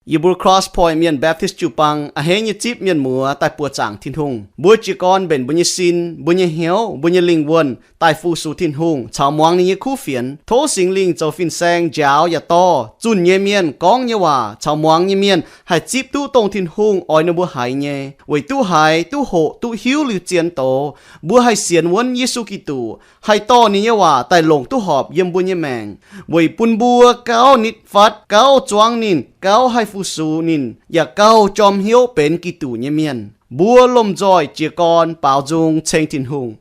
Yie mbuo Cross Point Mienh Baptist jiu-baang a'hneiv nyei zipv mienh muoz daaih buoqc zaangc Tin-Hungh. Mbuo jiez gorn mbenc mbuo nyei sin, mbuo nyei hnyouv, mbuo nyei lingh wuonh daaih fu-sux Tin-Hungh caux muangx ninh nyei kuv fienx. Tov Singx Lingh zoux fin-saeng njaaux yaac dorh zunh nyei mienh gorngv nyei waac caux muangx nyei mienh haih zipv duqv dongh Tin-Hungh oix ninh mbuo haiz nyei, weic duqv haiz, duqv hoqc, duqv hiuv liuz zien doz, mbuo haih sienx wuonv Yesu Giduc, haih dorh ninh nyei waac daaih longc duqv horpc yiem mbuo nyei maengc, weic bun mbuo gauh nitv fatv, gauh zuangv ninh, gauh haih fu-sux ninh, yaac gauh jorm hnyouv benx Giduc nyei mienh. Mbuo lomh nzoih jiez gorn baaux nzung ceng Tin-Hungh.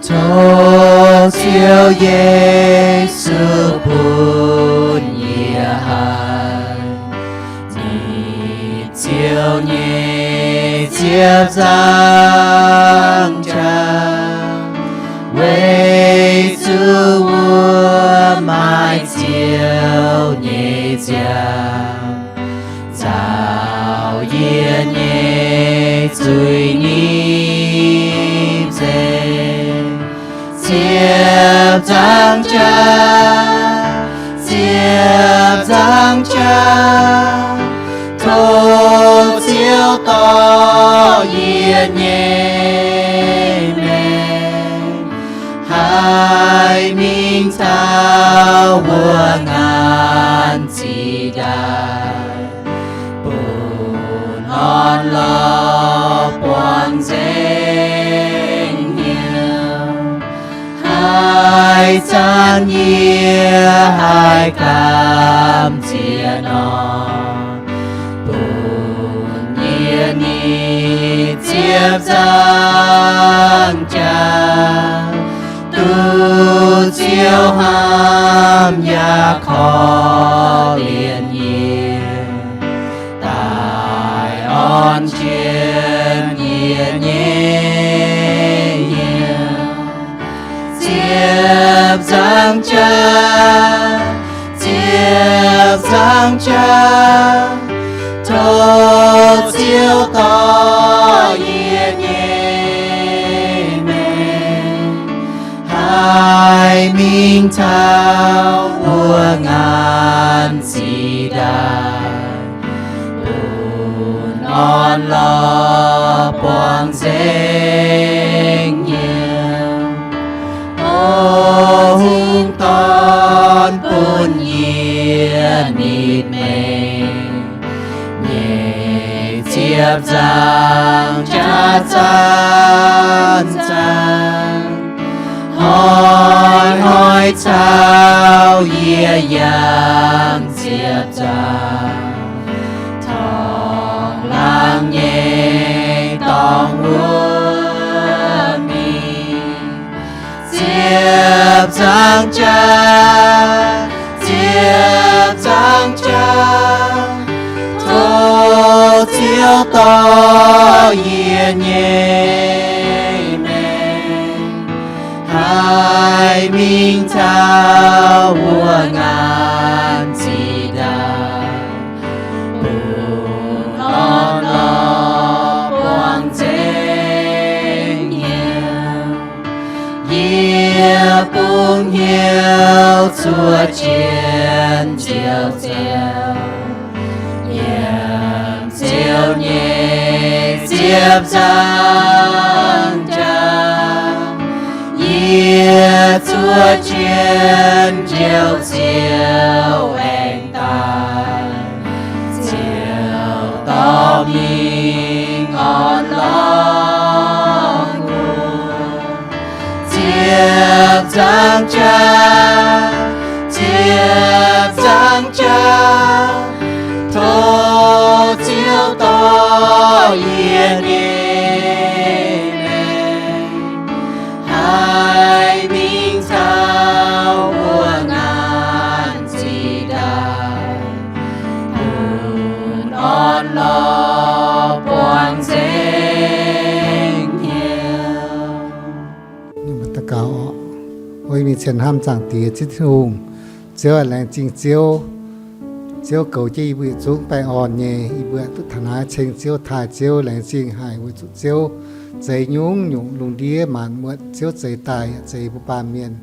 Tov Ziouv Yesu bun yie haiz nitv Ziouv nyei ziepc nzaangc jaax, weic zuqc wuov maaih Ziouv nyei ziangh nzaaux yie nyei zuiz nyei nzengc. Ziepc nzaangc jaax, ziepc nzaangc jaax, tov Ziouv dorh yie nyei maengc haih mingh taux wuov ngaanc zinh ndaangc, bun orn-lorqc buangh nzengc hnyouv. Haaix zanc yie haih gamh nziex nor, bun yie nitv ziepc nzaangc jaax, duqv Ziouv hnamv yaac korv-lienh yie, daaih orn jienv yie nyei hnyouv. Ziepc nzaangc jaax, ziepc nzaangc jaax, tov Ziouv dorh yie nyei maengc haih mingh taux wuov ngaanc zinh ndaangc, bun orn-lorqc buangh nzengc hnyouv. O hungh dorn, bun yie nitv meih nyei ziepc nzaangc jaax zanc-zanc, hnoi-hnoi caux yie yangh ziepc nzaangc, torngv laangz nyei dorngx wuov mingh. Ziepc nzaangc jaax, ziepc nzaangc jaax, tov Ziouv dorh yie nyei maengc haih mingh taux wuov ngaanc zinh ndaangc, bun orn-lorqc buangh nzengc hnyouv. Yie bungx hnyouv cuotv jienv nziouv ziouc yiem Ziouv nyei ziepc nzaangc jaax. Yie cuotv jienv nziouv ziouc aengx daaih, ziouc dorh mingh orn-lorqc. Ziepc nzaangc jaax, ziepc nzaangc jaax, tov Ziouv dorh yie nyei maengc haih mingh taux wuov ngaanc zinh ndaangc, bun orn-lorqc buangh nzengc hnyouv. Mbuo mingh cien hnamv Zaangc Diex Ziouv Tin-Hungh. Ziouv aac, laengz zingh Ziouv Ziouv goux jienv yie mbuo yietc zungv baengh orn nyei. Yie mbuo duqv taux naaiv ceng Ziouv, taaih Ziouv, laengz zingh haic weic zuqc Ziouv zeix nyungc-nyungc lungh ndiev maanc muotc. Ziouv zeix daaih yaac zeix yie mbuo baamh mienh,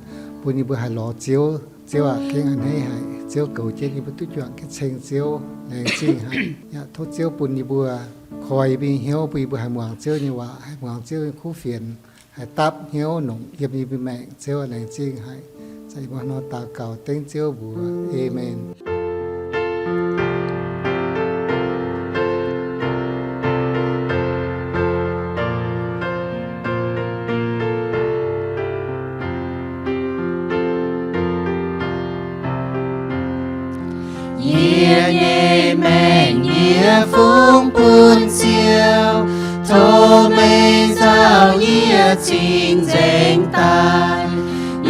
bun yie mbuo haih lorz Ziouv. Ziouv aac, gengh a'hneiv haic. Ziouv goux jienv yie mbuo duqv juangc jienv ceng Ziouv, laengz zingh haic. Yaac tov Ziouv bun yie mbuo koi yie mbuo nyei hnyouv, bun yie mbuo haih muangx Ziouv nyei waac, haih muangx Ziouv nyei kuv fienx, haih dapv hnyouv nongc yiem yie mbuo maengc. Ziouv aac, laengz zingh haic. Zaqc yie mbuo hnangv nor daux gaux dengv Ziouv mbuox. Aamen. Yie nyei maengc yie fungx bun Ziouv, tov meih nzauh yie cing-nzengc daaih.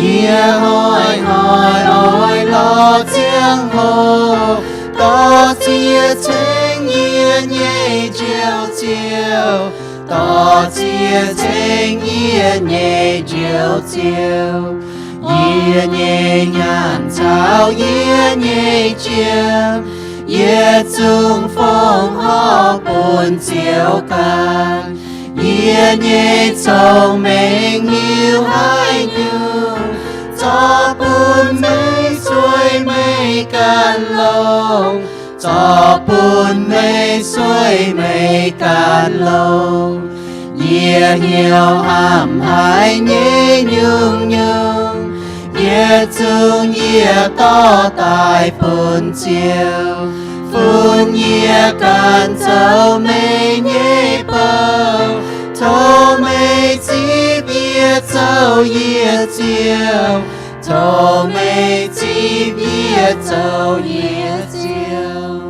Yie hnoi-hnoi oix lorz ziangh hoc, dorh zie ceng yie nyei Njoux Ziouv, dorh zie ceng yie nyei Njoux Ziouv. Yie nyei nyaanh caux yie nyei jiem, yietc zungv fongc horc bun Ziouv ganh. Yie nyei cong-mengh hiuv haaix nyungc, zorqv bun meih sueih meih ganh longx, zorqv bun meih sueih meih ganh longx. Yie hnyouv hnamv haiz nyei nyungc-nyungc, yietc zungv yie dorh daaih bun Ziouv, bun yie ganh zoux meih nyei bou. Tov meih zipv yie zoux yie Ziouv, tov meih zipv yie zoux yie Ziouv.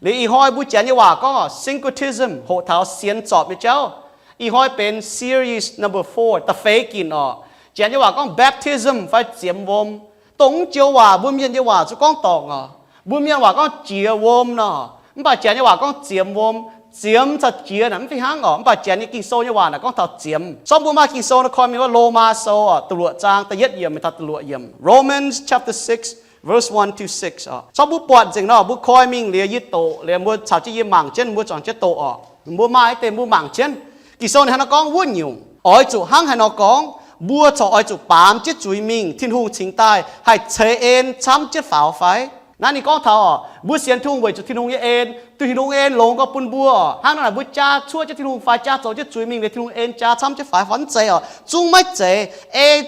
Liuz ih hnoi mbuo janx nyei waac gorngv syncretism, hoqc taux sienx zorpc nyei jauv. Ih hnoi benx series number four, da'feix ginc orqc. Janx nyei waac gorngv baptism fai ziemx wuom. Dongh mv joux waac mbuo mienh nyei waac zuqc gorngv dorngc orqc. Mbuo mienh waac gorngv jiex wuom nor, mv baac janx nyei waac gorngv ziemx wuom. Ziemx caux jiex naaic mv fih hnangv orqc, mv baac janx nyei Ging-Sou nyei waac naaic gorngv taux ziemx. Sortv mbuo maaih Ging-Sou naaic koi mingh wuov Lomaa Sou orqc, da'luoqc zaang da'yietv yiemc mingh taux da'luoqc yiemc. Romans chapter six, verse one to six orqc. Sortv mbuo buatc nzengc nor, mbuo koi mingh liuz yie doqc liuz mbuo caux jienv yie mangc jienv, mbuo zuangx jienv doqc orqc. Mbuo maaih deix mbuo mangc jienv. Ging-Sou ninh hnangv naaiv gorngv wuov nyungc, oix zuqc hnangv haaix nor gorngv, mbuo corc oix zuqc baamz jienv zuiz mingh Tin-Hungh cingx daaih haih ceix en camv jienv faaux fai? Naaiv ninh gorngv taux orqc, mbuo sienx Tin-Hungh weic zuqc Tin-Hungh nyei en, duqv Tin-Hungh en longx gorx bun mbuo orqc. Hnangv naaiv naaic mbuo jaa cuotv jienv Tin-Hungh fai jaa zoux jienv zuiz mingh liuz Tin-Hungh en jaa camv jienv faaux fai? Mv zeiz orqc. Zungv maiv zeiz. Ei,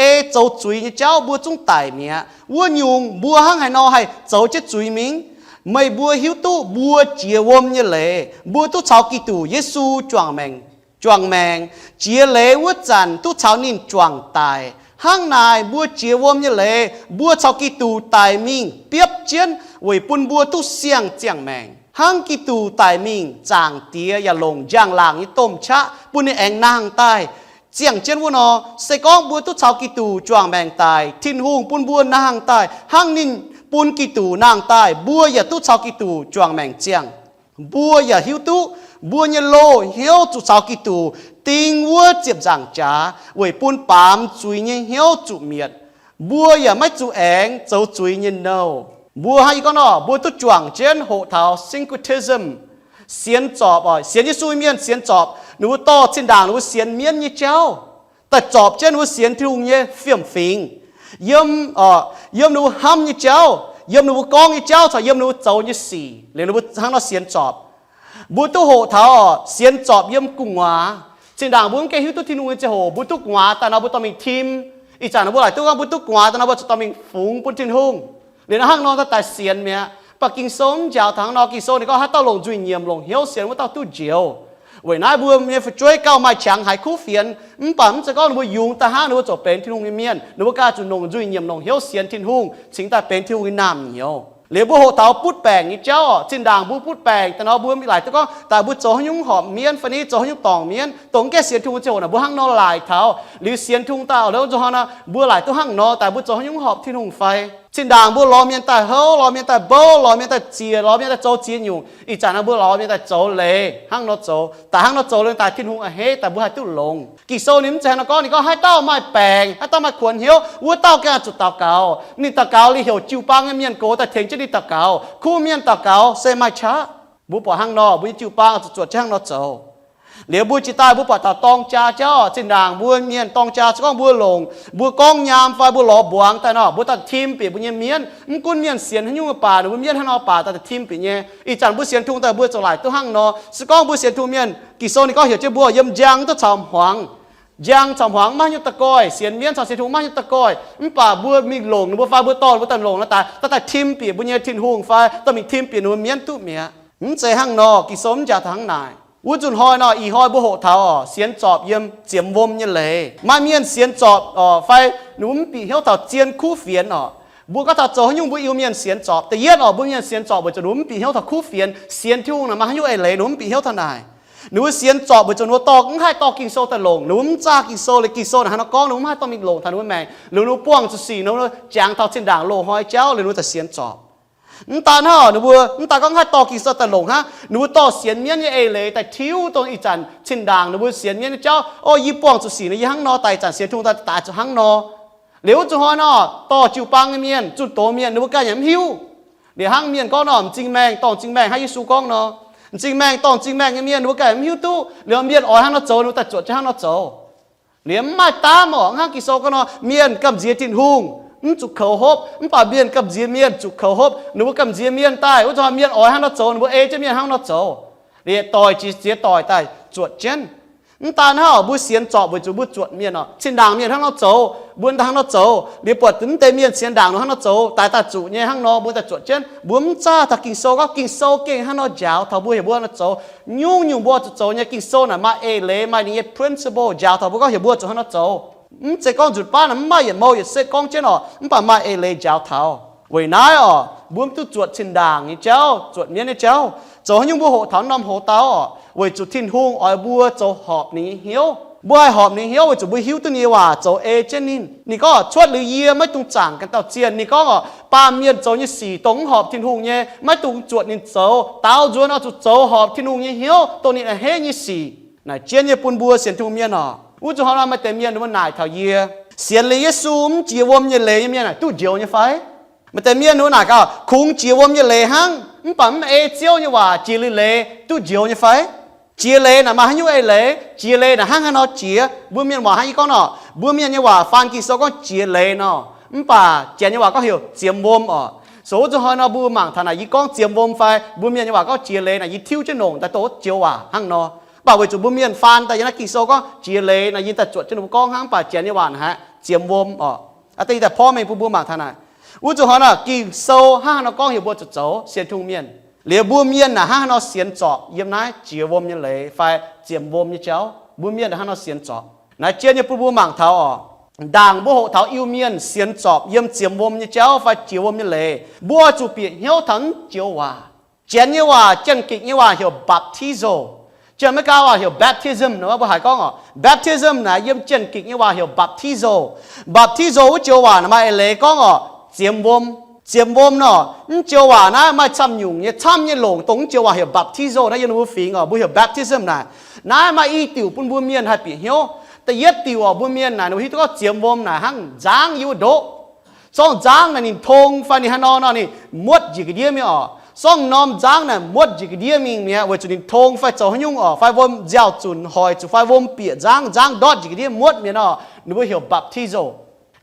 ei zoux zuiz nyei jauv mbuo zungv daic mi'aqv. Wuov nyungc mbuo hnangv haaix nor haih zoux jienv zuiz mingh? Meih mbuo hiuv duqv mbuo jiex wuom nyei leiz, mbuo duqv caux Giduc Yesu juangc maengc, juangc maengc. Jiex leiz wuov zanc duqv caux ninh juangc daic. Hnangv naaic mbuo jiex wuom nyei leiz, mbuo caux Giduc daic mingh biopv jienv weic bun mbuo duqv siang-ziangh maengc, hnangv Giduc daic mingh zaangc Diex yaac longc njang-laangc nyei domh qaqv bun ninh aengx nangh daaih ziangh jienv wuov nor. Se gorngv mbuo duqv caux Giduc juangc maengc daic, Tin-Hungh bun mbuo nangh daaih hnangv ninh bun Giduc nangh daaih, mbuo yaac duqv caux Giduc juangc maengc ziangh. Mbuo yaac hiuv duqv mbuo nyei loz hnyouv zuqc caux Giduc ding wuov ziepc nzaangc jaax weic bun baamz zuiz nyei hnyouv zuqc mietc. Mbuo yaac maiv zuqc aengx zoux zuiz nyei nouh. Mbuo hnangv yie gorngv nor, mbuo duqv juangc jienv hoqc taux syncretism, sienx zorpc oc. Sienx Yesu mienh sienx zorpc, ninh mbuo dorh zinh ndaangc ninh mbuo sienx mienv nyei jauv daaih zorpc jienv ninh mbuo sienx Tin-Hungh nyei fiem-fingx. Yiem, yiem ninh mbuo hnamv nyei jauv, yiem ninh mbuo gorngv nyei jauv caux yiem ninh mbuo zoux nyei sic, liuz ninh mbuo hnangv nor sienx zorpc. Mbuo duqv hoqc taux sienx zorpc yiem gu'nguaaz. Zinh ndaangc mbuo mv gaengh hiuv duqv Tin-Hungh nyei ziangh hoc, mbuo duqv gu'nguaaz daaih nor, mbuo dorh mingh tim. Ih zanc mbuo laaic duqv gorngv mbuo duqv gu'nguaaz daaih nor, mbuo zuqc dorh mingh fungx bun Tin-Hungh. Liuz hnangv nor daaih daaih sienx mi'aqv. Mv baac Ging-Sou mv njaaux taux hnangv nor. Ging-Sou ninh gorngv haaix dauh longc nzuih nyiemc longc hnyouv sienx, wuov dauh duqv njoux. Weic naaiv mbuo nyei fu'jueiv gauh maaih qangx haiz kuv fienx, mv baac mv zeiz gorngv ninh mbuo yungz daaih hnangv ninh mbuo ziouc benx Tin-Hungh nyei mienh. Ninh mbuo ganh zuqc longc nzuih nyiemc longc hnyouv sienx Tin-Hungh cingx daaih benx Tin-Hungh nyei naamh nyouz. Liuz mbuo hoqc taux butv baengc nyei jauv oc. Zinh ndaangc mbuo butv baengc daaih nor, mbuo laaic duqv gorngv daaih mbuo zoux haaix nyungc horpc mienv fai ni zoux haaix nyungc dorngc mienv, dongh mv gaengh sienx Tin-Hungh ziangh hoc naaic, mbuo hnangv nor laaic taux. Liuz sienx Tin-Hungh daaih oc, liuz nzunc hnoi nor mbuo laaic duqv hnangv nor daaih mbuo zoux haaix nyungc horpc Tin-Hungh fai? Zinh ndaangc mbuo lorz mienh daaih houv, lorz mienh daaih mbouv, lorz mienh daaih ziec, lorz mienh daaih zoux ziex nyungc. Ih zanc naaiv mbuo lorz mienh daaih zoux leiz, hnangv nor zoux, daaih hnangv nor zoux leiz daaih Tin-Hungh a'hneiv daaih mbuo haih duqv longx. Ging-Sou ninh mv zeiz hnangv nor gorngv. Ninh gorngv haaix dauh maaih baengc, haaix dauh maaih kuonx hnyouv, wuov dauh gengh zuqc daux gaux. Ninh daux gaux liuz heuc jiu-baang nyei mienh gox daaih tengx jienv ninh daux gaux. Kuv mienh daux gaux se maaih qaqv. Mbuo buatc hnangv nor, mbuo nyei jiu-baang zuqc zuotc jienv hnangv nor zoux. Liuz mbuo jiex daaih mbuo buatc taux dorng jaa jauv, zinh ndaangc mbuo mienh dorng jaa se gorngv mbuo longc, mbuo gorngv nyaam fai mbuo lorz mbuangz daaih nor, mbuo daaih tim bieqc mbuo nyei mienv. Mv gunv mienh sienx haaix nyungc baac, ninh mbuo mienv hnangv nor baac daaih tim bieqc nyei. Ih zanc mbuo sienx Tin-Hungh daaih mbuo ziouc laaic duqv hnangv nor. Se gorngv mbuo sienx Tin-Hungh mienh, Ging-Sou ninh gorngv heuc jienv mbuo yiem njang duqv caux hmuangx. Njang caux hmuangx maiv nyungc da'goih, sienx mienv caux sienx Tin-Hungh maiv nyungc da'goih. Mv baac mbuo mingh longc ninh mbuo fai mbuo dorh mbuo daaih longc nor daaih, daaih tim bieqc mbuo nyei Tin-Hungh fai daaih mingh tim bieqc ninh mbuo mienv duqv mi'aqv. Mv zeiz hnangv nor, Ging-Sou mv jaax taux hnangv naaic. Wuov nzunc hnoi nor, ih hnoi mbuo hoqc taux oc, sienx zorpc yiem ziemx wuom nyei leiz. Maaih mienh sienx zorpc oc, fai ninh mbuo mv bieqc hnyouv taux zien kuv fienx oc. Mbuo gorngv taux zoux haaix nyungc mbuo Iu-Mienh sienx zorpc. Da'yietv oc, mbuo mienh sienx zorpc weic zuqc ninh mbuo mv bieqc hnyouv taux kuv fienx. Sienx Tin-Hungh naaic maaih haaix nyungc eix leiz ninh mbuo mv bieqc hnyouv taux naaic. Ninh mbuo sienx zorpc weic zuqc ninh mbuo dorh mv haih dorh Ging-Sou daaih longc, ninh mbuo mv zaah Ging-Sou liuz Ging-Sou naaic hnangv nor gorngv ninh mbuo mv haih dorh mingh longc taux ninh mbuo maengc, liuz ninh mbuo buangh zuqc sic, ninh mbuo jangx taux zinh ndaangc loz-hnoi jauv liuz ninh mbuo daaih sienx zorpc. Mv daan hnangv, ninh mbuo mv daan gorngv mv haih dorh Ging-Sou daaih longc hnangv, ninh mbuo dorh sienx mienv nyei eix leiz daaih tiuv dongh ih zanc zinh ndaangc ninh mbuo sienx mienv nyei jauv. O, yie buangh zuqc sic nor, yie hnangv nor daaih, ih zanc sienx Tin-Hungh daaih daaih zuqc hnangv nor. Liuz wuov nzunc hnoi nor, dorh jiu-baang nyei mienh, zunh doz mienh, ninh mbuo ganh yaac mv hiuv. Liuz hnangv mienh gorngv nor, m'zing maengh dorh m'zing maengh, hnangv Yesu gorngv nor, m'zing maengh dorh m'zing maengh nyei mienh, ninh mbuo ganh mv hiuv duqv. Liuz mienh oix hnangv nor zoux, ninh mbuo daaih zuotc jienv hnangv nor zoux. Liuz mv maaih daamv oc, hnangv Ging-Sou gorngv nor, mienh gamh nziex Tin-Hungh mv zuqc koux hopv, mv baac mienh gamh nziex mienh zuqc koux hopv. Ninh mbuo gamh nziex mienh daaih, wuov zanc mienh oix hnangv nor zoux, ninh mbuo ei jienv mienh hnangv nor zoux. Liuz doic jiex ziex doic daaih zuotc jienv. Mv daan hnangv, mbuo sienx zorpc weic zuqc mbuo zuotc mienh oc. Zinh ndaangc mienh hnangv nor zoux, mbuo hnangv nor zoux. Liuz buatc mv deix mienh sienx ndaangc nor hnangv nor zoux, daaih daaih zuqc nyei hnangv nor, mbuo daaih zuotc jienv. Mbuo mv zaah taux Ging-Sou gorngv, Ging-Sou gengh hnangv nor njaaux taux mbuo, heuc mbuo hnangv nor zoux. Nyungc-nyungc mbuo zuqc zoux nyei, Ging-Sou naaic maaih eix leiz, maaih ninh nyei principle njaaux taux mbuo gorngv heuc mbuo zuqc hnangv nor zoux. Mv zeiz gorngv nzutc baav naaic mv maaih yietc mouh yietc setv gorngv jienv oc, mv baac maaih eix leiz njaaux taux. Weic naaiv oc, mbuo mv duqv zuotc zinh ndaangc nyei jauv, zuotc mienv nyei jauv. Zoux haaix nyungc mbuo hoqc taux norm hoz dau oc, weic zuqc Tin-Hungh oix mbuo zoux horpc ninh nyei hnyouv. Mbuo haih horpc ninh hnyouv weic zuqc mbuo hiuv duqv ninh nyei waac, zoux ei jienv ninh. Ninh gorngv, Cuotv liuz yie maiv dungx zaangc ganh dauh zienh. Ninh gorngv oc, baamh mienh zoux nyei sic dongh mv horpc Tin-Hungh nyei, maiv dungx zuotc ninh zoux. Daaux nzuonx oix zuqc zoux horpc Tin-Hungh nyei hnyouv, dongh ninh a'hneiv nyei sic. Naaic jienv nyei bun mbuo sienx Tin-Hungh mienh oc. Wuov nzunc hnoi nor maaih deix mienh ninh mbuo naaic taux yie, sienx liuz Yesu mv jiex wuom nyei leiz nyei mienh aah, duqv njoux nyei fai? Maaih deix mienh ninh mbuo naaic gaax, kungx jiex wuom nyei leiz hnangv, mv baac mv ei Ziouv nyei waac jiex liuz leiz duqv njoux nyei fai? Jiex leiz naaic maaih haaix nyungc eix leiz? Jiex leiz naaic hnangv haaix nor jiex? Mbuo mienh waac hnangv yie gorngv nor, mbuo mienh nyei waac faan Ging-Sou gorngv jiex leiz nor, mv baac Janx nyei waac gorngv heuc ziemx wuom oc. So wuov nzunc hnoi nor mbuo mangc taux naaic yie gorngv ziemx wuom fai mbuo mienh nyei waac gorngv jiex leiz naaic, yie tiuv jienv nongc daaih dongh wuov joux waac hnangv nor. Mv baac weic zuqc mbuo mienh faan daaih yiem naaiv Ging-Sou gorngv jiex leiz naaic, yie daaih zuotc jienv ninh mbuo gorngv hnangv. Mv baac Janx nyei waac naaic haiz ziemx wuom oc. Aa, da'nyeic daaih porv mengh bun mbuo mangc taux naaic. Wuov nzunc hnoi naaic Ging-Sou hnangv haaix nor gorngv heuc mbuo zuqc zoux sienx Tin-Hungh mienh. Liuz mbuo mienh naaic hnangv haaix nor sienx zorpc yiem naaiv jiex wuom nyei leiz fai ziemx wuom nyei jauv? Mbuo mienh naaic hnangv haaix nor sienx zorpc? Naaiv jienv nyei bun mbuo mangc taux oc. Ndaangc mbuo hoqc taux Iu-Mienh sienx zorpc yiem ziemx wuom nyei jauv fai jiex wuom nyei leiz, mbuo oix zuqc bieqc hnyouv taux naaiv joux waac. Janx nyei waac, Janx-Gikc nyei waac heuc baptizo. Janx-Meigaa waac heuc baptism nor, mbuo haiz gorngv oc. Baptism naaic yiem Janx-Gikc nyei waac heuc baptizo. Baptizo wuov joux waac naaic maaih eix leiz gorngv oc, ziemx wuom. Ziemx wuom nor, mv joux waac naaiv maaih camv nyungc nyei, camv nyei longc dongh mv joux waac heuc baptizo naaiv yiem ninh mbuo fingx oc, mbuo heuc baptism naaic. Naaiv maaih i diuc bun mbuo mienh haih bieqc hnyouv. Da'yietv diuc oc, mbuo mienh naaic ninh mbuo hiuv duqv gorngv ziemx wuom naaic hnangv nzangv yiem wuov ndoqv. Zorqv nzangv naaic ninh tong fai ninh haaix nor nor ninh muotv njiec ga'ndiev mingh oc. Zorqv norm nzangv naaic muotv njiec ga'ndiev mingh mi'aqv, weic zuqc ninh tong fai zoux haaix nyungc oc, fai wuom nziaaux zunc hoic zuqc fai wuom bieqc nzangv, nzangv ndortv njiec ga'ndiev muotv mi'aqv nor, ninh mbuo heuc baptizo.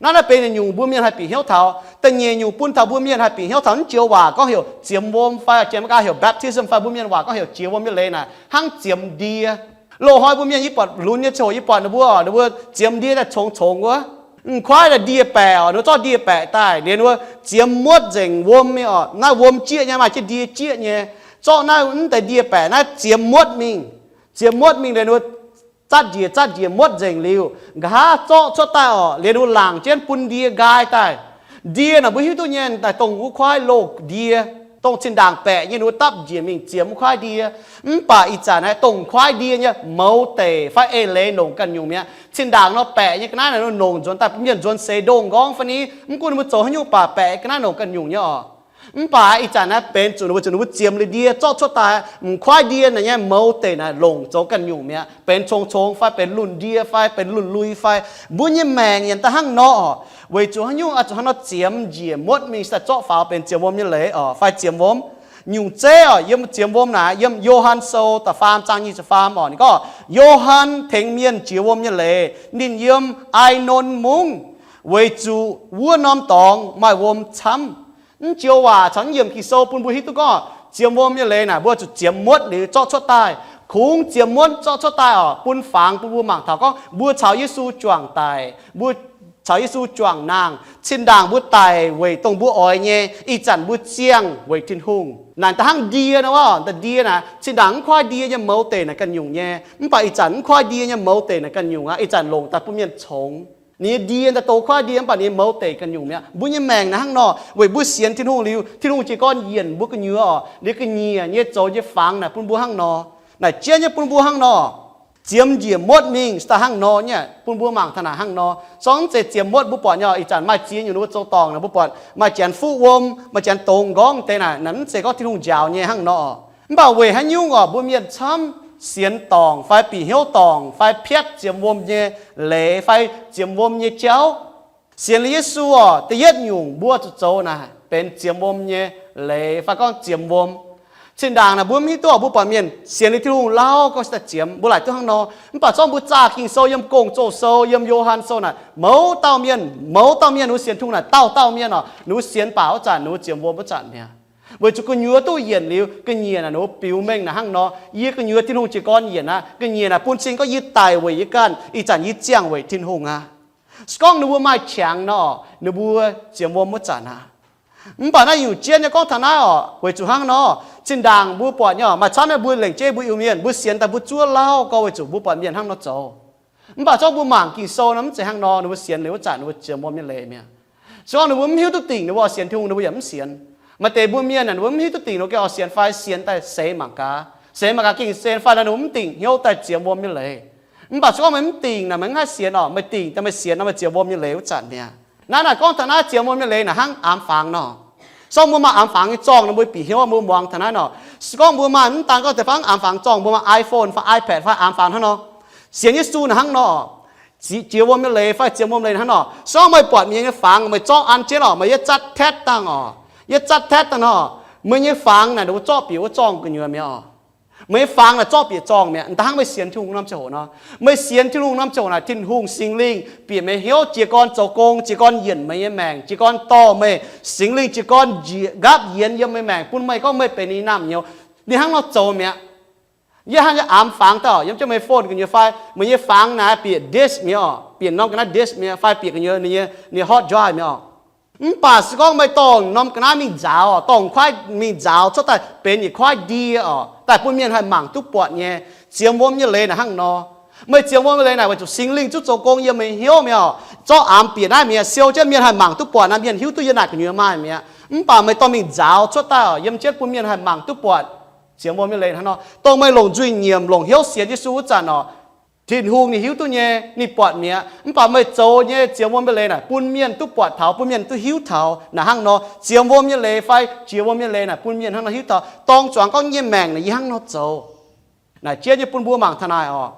Naaiv naaiv benx yietc nyungc mbuo mienh haih bieqc hnyouv taux. Da'nyeic nyungc bun taux mbuo mienh haih bieqc hnyouv taux naaiv joux waac gorngv heuc ziemx wuom fai Janx-Meigaa heuc baptism fai mbuo mienh waac gorngv heuc jiex wuom nyei leiz naaic hnangv ziemx ndie. Loz-hnoi mbuo mienh yie buatc lunx nyei ziangh hoc yie buatc ninh mbuo oc, ninh mbuo ziemx ndie daaih congx congx wuov. M'kuaaiv daaih ndie-baeqc oc, ninh mbuo zorqv ndie-baeqc daaih liuz ninh mbuo ziemx muotv nzengc wuom mingh oc. Naaiv wuom jieqv nyei, maaih jienv ndie jieqv nyei. Zorqv naaiv mv deix ndie-baeqc naaiv ziemx muotv mingh. Ziemx muotv mingh liuz ninh mbuo zatv njiec zatv njiec muotv nzengc liuz, nqa'haav zorqv cuotv daaih oc, liuz ninh mbuo laangc jienv bun ndie nqaai daaih. Ndie naaic mbuo hiuv duqv nyei, daaih dongh wuov kuaaiv loz ndie. Dongh zinh ndaangc baeqc nyei ninh mbuo dapv njiec mingh ziemx kuaaiv ndie. Mv baac ih zanc naaiv dongh kuaaiv ndie nyei mouz deic fai eix leiz longc ganh nyungc mi'aqv. Zinh ndaangc nor baeqc nyei ga'naaiv naaic nongc nzuonx daaih bun mienh nzuonx seix ndongh nqorngv fai ni, mv gunv ninh mbuo zoux haaix nyungc baac baeqc ga'naaiv longc ganh nyungc nyei oc. Mv baac ih zanc naaiv benx zuqc ninh mbuo, zuqc ninh mbuo ziemx liuz ndie zorqv cuotv daaih, m'kuaaiv ndie naaic nyei mouz deic naaic longc zoux ganh nyungc mi'aqv, benx cong-cong fai benx lunh ndie fai benx lunh lui fai, mbuo nyei maengc yaac da'hnangv nor oc. Weic zuqc haaix nyungc oix zuqc hnangv nor ziemx njiec muotv mingh se daaih zorqv faaux benx ziemx wuom nyei leiz oc, fai ziemx wuom. Nyungc zeiv oc, yiem ziemx wuom naaic, yiem Yo^han Sou da'faam zaang nyic ziepc faam oc, ninh gorngv, Yo^han tengx mienh jiex wuom nyei leiz, ninh yiem Ainon Mungv, weic zuqc wuov norm dorngx maaih wuom camv. Mv joux waac caux mv yiemc Ging-Sou bun mbuo hiuv duqv gorngv ziemx wuom nyei leiz naaic mbuo zuqc ziemx muotv liuz zorqv cuotv daaih. Kungx ziemx muotv zorqv cuotv daaih oc, bun fangx bun mbuo mangc taux gorngv mbuo caux Yesu juangc daic, mbuo caux Yesu juangc nangh. Zinh ndaangc mbuo daic weic dongh mbuo oix nyei, ih zanc mbuo ziangh weic Tin-Hungh. Naaic da'hnangv ndie nor, ndie naaic zinh ndaangc mv kuaaiv ndie nyei mouz deic naaic ganh nyungc nyei, mv baac ih zanc mv kuaaiv ndie nyei mouz deic naaic ganh nyungc aqv, ih zanc longc daaih bun mienh congx. Ninh nyei ndie daaih douz kuaaiv ndie mv baac ninh nyei mouz deic ganh nyungc mi'aqv. Mbuo nyei maengc naaic hnangv nor, weic mbuo sienx Tin-Hungh liuz, Tin-Hungh jiez gorn yienc mbuo gu'nyuoz oc, liuz ga'nyiec nyei zoux nyei fangx naaic bun mbuo hnangv nor. Naaic jienv nyei bun mbuo hnangv nor. Ziemx njiec muotv mingh daaih hnangv nor nyei, bun mbuo mangc taux naaic hnangv nor. Zorngv mv zeiz ziemx muotv mbuo buatc nyei oc, ih zanc maaih ziex nyungc ninh mbuo zoux dorngc naaic mbuo buatc maaih janx fuqv wuom, maaih janx dongz nqorngv deix naaic, naaic mv zeiz gorngv Tin-Hungh njaaux nyei hnangv nor. Mv baac weic haaix nyungc oc, mbuo mienh camv sienx dorngc fai bieqc hnyouv dorngc fai piatv ziemx wuom nyei leiz fai ziemx wuom nyei jauv. Sienx liuz Yesu oc, da'yietv nyungc mbuo zuqc zoux naaic benx ziemx wuom nyei leiz fai gorngv ziemx wuom. Zinh ndaangc naaic mbuo mv hiuv duqv oc, mbuo buatc mienh sienx liuz Tin-Hungh lauh gorngv se daaih ziemx, mbuo laaic duqv hnangv nor. Mv baac zorngv mbuo zaah Ging-Sou yiem Gong-Zoh Sou, yiem Yo^han Sou naaic, mouz dauh mienh, mouz dauh mienh ninh mbuo sienx Tin-Hungh naaic dauh dauh mienh oc, ninh mbuo sienx baac wuov zanc ninh mbuo ziemx wuom wuov zanc mi'aqv. Weic zuqc gu'nyuoz duqv yienc liuz, ga'nyiec naaic ninh mbuo biux mengh naaic hnangv nor, yie gu'nyuoz Tin-Hungh jiez gorn yienc aqv. Ga'nyiec naaic bun cing gorngv yie daic weic yie ganh, ih zanc yie ziangh weic Tin-Hungh aqv. Se gorngv ninh mbuo maaih qangx nor, ninh mbuo ziemx wuom wuov zanc aqv. Mv baac naaiv nyungc jienv nyei gorngv taux naaiv oc, weic zuqc hnangv nor, zinh ndaangc mbuo buatc nyei oc, maaih camv naaiv mbuo lengc jeiv mbuo Iu-Mienh, mbuo sienx daaih mbuo zuov lauh gorngv weic zuqc mbuo buatc mienh hnangv nor zoux. Mv baac zorngv mbuo mangc Ging-Sou nor mv zeiz hnangv nor, ninh mbuo sienx liuz wuov zanc ninh mbuo ziemx wuom nyei leiz mi'aqv. Se gorngv ninh mbuo mv hiuv duqv dingc, ninh mbuo sienx Tin-Hungh ninh mbuo yaac mv sienx. Maaih deix mbuo mienh naaic ninh mbuo mv hiuv duqv dingc ninh mbuo gengh oix sienx fai sienx daaih seix mangc gaax. Seix mangc gaax gengh sienx fai naaic ninh mbuo mv dingc hnyouv daaih ziemx wuom nyei leiz. Mv baac se gorngv meih mv dingc naaic, meih mv haih sienx oc, meih dingc daaih meih sienx nor meih ziemx wuom nyei leiz wuov zanc mi'aqv. Naaiv naaic gorngv taux naaiv ziemx wuom nyei leiz naaic hnangv aamx fangx nor. Se gorngv mbuo maaih aamx fangx nyei zorngh nor mbuo bieqc hnyouv mbuo muangx taux naaiv nor. Se gorngv mbuo maaih mv daan gorngv deix fangx aamx fangx zorngh, mbuo maaih iPhone fai iPad fai aamx fangx hnangv nor. Sienx Yesu naaic hnangv nor. Jiex wuom nyei leiz fai ziemx wuom leiz hnangv nor. Se gorngv meih buatc mienh nyei fangx meih zorqv an jienv oc, meih yietv zatv taetv dangh oc, yietv zatv taetv dangh nor, meih nyei fangx naaic ninh mbuo zorqv bieqc wuov zorngh gu'nyuoz mi'aqv oc. Meih nyei fangx naaic zorqv bieqc zorngh mi'aqv. Da'hnangv meih sienx Tin-Hungh norm ziangh hoc nor, meih sienx Tin-Hungh norm ziangh hoc naaic Tin-Hungh Singx Lingh bieqc meih hnyouv jiez gorn zoux gong, jiez gorn yienc meih nyei maengc, jiez gorn dorh meih. Singx Lingh jiez gorn njiec nqaapv yienx yiem meih maengc bun meih gorngv meih benx ninh nyei naamh nyouz. Ninh hnangv nor zoux mi'aqv. Yie hnangv yie aamx fangx daaih oc, yiem jienv meih phone gu'nyuoz fai meih nyei fangx naaic bieqc disk mi'aqv oc, bieqc norm ga'naaiv disk mi'aqv fai bieqc gu'nyuoz ninh nyei, ninh hot drive mi'aqv oc. Mv baac se gorngv meih dorh norm ga'naaiv mingh nzaaux oc, dorh kuaaiv mingh nzaaux cuotv daaih benx yietc kuaaiv ndie oc, daaih bun mienh haih mangc duqv buatc nyei. Ziemx wuom nyei leiz naaic hnangv nor. Meih ziemx wuom nyei leiz naaic weic zuqc Singx Lingh zungv zoux gong yiem meih hnyouv mi'aqv oc. Zorqv aamx bieqc naaiv mi'aqv, siou jienv mienh haih mangc duqv buatc naaiv, mienh hiuv duqv yie naaic gu'nyuoz maaih mi'aqv. Mv baac meih dorh mingh nzaaux cuotv daaih oc, yiem jienv bun mienh haih mangc duqv buatc. Ziemx wuom nyei leiz hnangv nor. Dongh meih longc nzuih nyiemc, longc hnyouv sienx Yesu wuov zanc oc, Tin-Hungh ninh hiuv duqv nyei, ninh buatc mi'aqv. Mv baac meih zoux nyei ziemx wuom nyei leiz naaic bun mienh duqv buatc taux, bun mienh duqv hiuv taux naaic hnangv nor. Ziemx wuom nyei leiz fai jiex wuom nyei leiz naaic bun mienh hnangv nor hiuv taux, dorng zuangx gorngv nyei maengc naaic yie hnangv nor zoux. Naaic jienv nyei bun mbuo mangc taux naaic oc.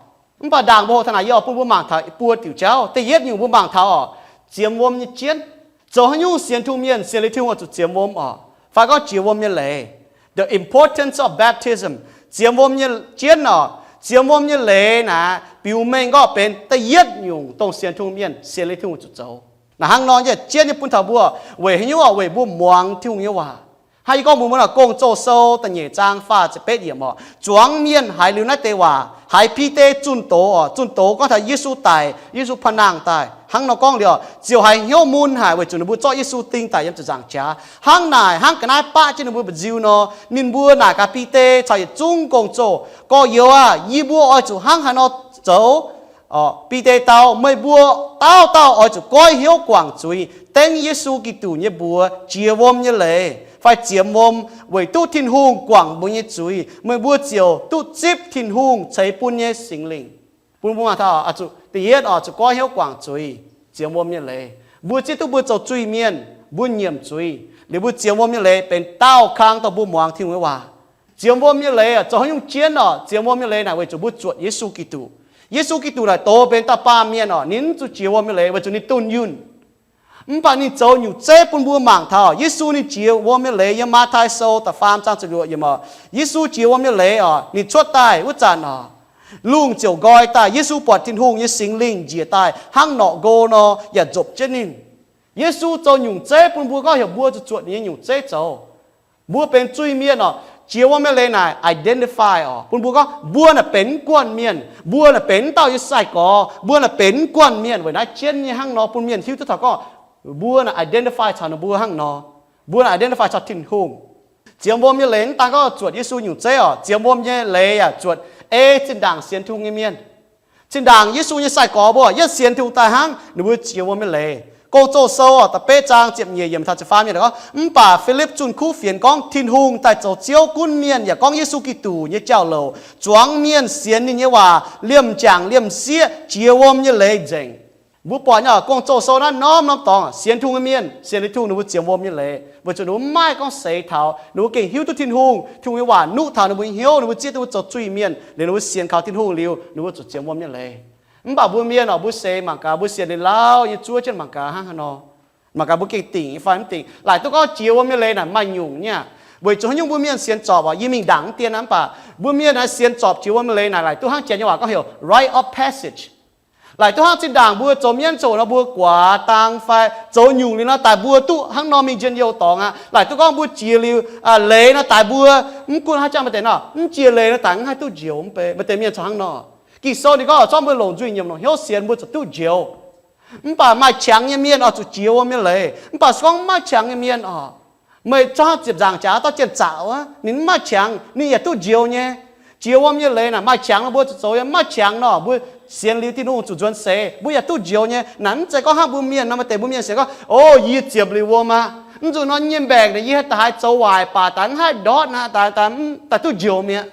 Mv baac ndaangc mbuo hoqc taux naaic yie oix bun mbuo mangc taux buo diuc jauv. Da'yietv nyungc mbuo mangc taux oc, ziemx wuom nyei jienv. Zoux haaix nyungc sienx Tin-Hungh mienh, sienx liuz Tin-Hungh oix zuqc ziemx wuom oc, fai gorngv jiex wuom nyei leiz. The importance of baptism. Ziemx wuom nyei jienv oc. Ziemx wuom nyei leiz naaic biux mengh gorngv benx da'yietv nyungc dongh sienx Tin-Hungh mienh, sienx liuz Tin-Hungh zuqc zoux. Naaic hnangv nor yie jienv nyei bun taux mbuo, weic haaix nyungc oc? Weic mbuo muangx Tin-Hungh nyei waac. Hnangv yie gorngv mbuo mbuo naaic Gong-Zoh Sou da'nyeic zaang faah ziepc betv yiemc oc, zuangx mienh haiz liuz naaiv deix waac, haiz Bide zunh doz oc, zunh doz gorngv taux Yesu daic, Yesu panh nangh daaih hnangv nor gorngv liuz oc, ziouc haiz hnyouv mun haic weic zuqc ninh mbuo zorqv Yesu ding daic yiem ziepc nzaangc jaax. Hnangv naaic hnangv ga'naaiv baqv jienv ninh mbuo mba'nziu nor, ninh mbuo naaic gaax Bide caux yietc zungv gong-zoh, Gorx-youz aah! Yie mbuo oix zuqc hnangv haaix nor zoux? Bide dau, Meih mbuo dauh dauh oix zuqc goiv hnyouv guangc zuiz, dengv Yesu Giduc nyei mbuox jiex wuom nyei leiz, fai ziemx wuom weic duqv Tin-Hungh guangc mbuo nyei zuiz, meih mbuo ziouc duqv zipv Tin-Hungh ceix bun nyei Singx Lingh. Bun mbuo mangc taux, da'yietv oc, zuqc goiv hnyouv guangc zuiz, ziemx wuom nyei leiz. Mbuo zieqv duqv mbuo zoux zuiz-mienh, mbuo nyiemc zuiz, liuz mbuo ziemx wuom nyei leiz benx daauh kang dongh mbuo muangx Tin-Hungh nyei waac. Ziemx wuom nyei leiz zoux haaix nyungc jienv oc? Ziemx wuom nyei leiz naaic weic zuqc mbuo zuotc Yesu Giduc. Yesu Giduc naaic doz benx dauh baamh mienh oc, ninh mv zuqc jiex wuom nyei leiz weic zuqc ninh dunh yunh. Mv baac ninh zoux nyungc zeiv bun mbuo mangc taux Yesu ninh jiex wuom nyei leiz. Yiem Matv^tai Sou da'faam zaang ziepc luoqc yiemc oc, Yesu jiex wuom nyei leiz oc, ninh cuotv daaih wuov zanc oc, lungh ziouc nqoi daaih. Yesu buatc Tin-Hungh nyei Singx Lingh njiec daaih hnangv norqc nqo nor yaac nzopc jienv ninh. Yesu zoux nyungc zeiv bun mbuo gorngv heuc mbuo zuqc zuotc ninh nyei nyungc zeiv zoux. Mbuo benx zuiz-mienh oc, jiex wuom nyei leiz naaic identify oc, bun mbuo gorngv mbuo naaic benx guanh mienh, mbuo naaic benx dauh nyei sai-gorx, mbuo naaic benx guanh mienh. Weic naaiv jienv nyei hnangv nor bun mienh hiuv duqv taux gorngv mbuo naaic identify caux ninh mbuo hnangv nor, mbuo naaic identify caux Tin-Hungh. Ziemx wuom nyei leiz mv daan gorngv zuotc Yesu nyungc zeiv oc, ziemx wuom nyei leiz yaac zuotc ei zinh ndaangc sienx Tin-Hungh nyei mienh. Zinh ndaangc Yesu nyei sai-gorx mbuo yietv sienx Tin-Hungh daaih hnangv, ninh mbuo jiex wuom nyei leiz. Gong-Zoh Sou da'betv zaang ziepc nyeic yiemc taux ziepc faam yiemc gorngv, mv baac Filipv zunh kuv fienx gorngv, Tin-Hungh daaih zoux Ziouv gunv mienh yaac gorngv Yesu Giduc nyei jauv-louc zuangx mienh sienx ninh nyei waac liemh jangc liemh sieqv jiex wuom nyei leiz nzengc. Mbuo buatc nyei oc, Gong-Zoh Sou naaiv norm-norm dorngx sienx Tin-Hungh nyei mienh, sienx liuz Tin-Hungh ninh mbuo ziemx wuom nyei leiz weic zuqc ninh mbuo maiv gorngv seix taux, ninh mbuo gengh hiuv duqv Tin-Hungh, Tin-Hungh nyei waac nuqv taux ninh mbuo nyei hnyouv, ninh mbuo zieqv duqv mbuo zoux zuiz-mienh, liuz ninh mbuo sienx kaux Tin-Hungh liuz, ninh mbuo zuqc ziemx wuom nyei leiz. Mv baac mbuo mienh oc, mbuo seix mangc gaax, mbuo sienx liuz lauh nyei zuov jienv mangc gaax hnangv haaix nor. Mangc gaax mbuo gengh dingc nyei fai mv dingc. Laaic duqv gorngv jiex wuom nyei leiz naaic maaih nyungc nyei. Weic zuqc haaix nyungc mbuo mienh sienx zorpc oc, yie mingh ndaangc mv dien aqv, mv baac mbuo mienh naaiv sienx zorpc jiex wuom nyei leiz naaic laaic duqv hnangv Janx nyei waac gorngv heuc rite of passage. Laaic duqv hnangv zinh ndaangc mbuo zoux mienv coc nor mbuo guaax dang fai zoux nyungc liuz nor daaih mbuo duqv hnangv nor mingh njien-youh dorngx aqv. Laaic duqv gorngv mbuo jiex liuz leiz nor daaih mbuo, mv gunv haaix jangx maaih deix nor, mv jiex leiz nor daaih mv haih duqv njoux mv bei. Maaih deix mienh corc hnangv nor. Ging-Sou ninh gorngv zorqv mbuo longc nzuih nyiemc longc hnyouv sienx mbuo zuqc duqv njoux. Mv baac maaih qangx nyei mienh oix zuqc jiex wuom nyei leiz. Mv baac se gorngv mv maaih qangx nyei mienh oc, meih zorqv ziepc nzaangc jaax dauh jien-zaqc wuov, ninh mv maaih qangx, ninh yaac duqv njoux nyei. Jiex wuom nyei leiz naaic maaih qangx nor mbuo zuqc zoux nyei, mv maaih qangx nor mbuo sienx liuz Tin-Hungh zuqc nzuonx seix, mbuo yaac duqv njoux nyei. Naaic mv zeiz gorngv hnangv mbuo mienh nor, maaih deix mbuo mienh sienx gorngv, o, yie ziepc liuz wuom aqv, mv zuqc nor yie nyei maengc naaic yie haih daaih haaix zoux waaic baac daaih mv haih ndortv aqv, daaih, daaih duqv njoux mi'aqv.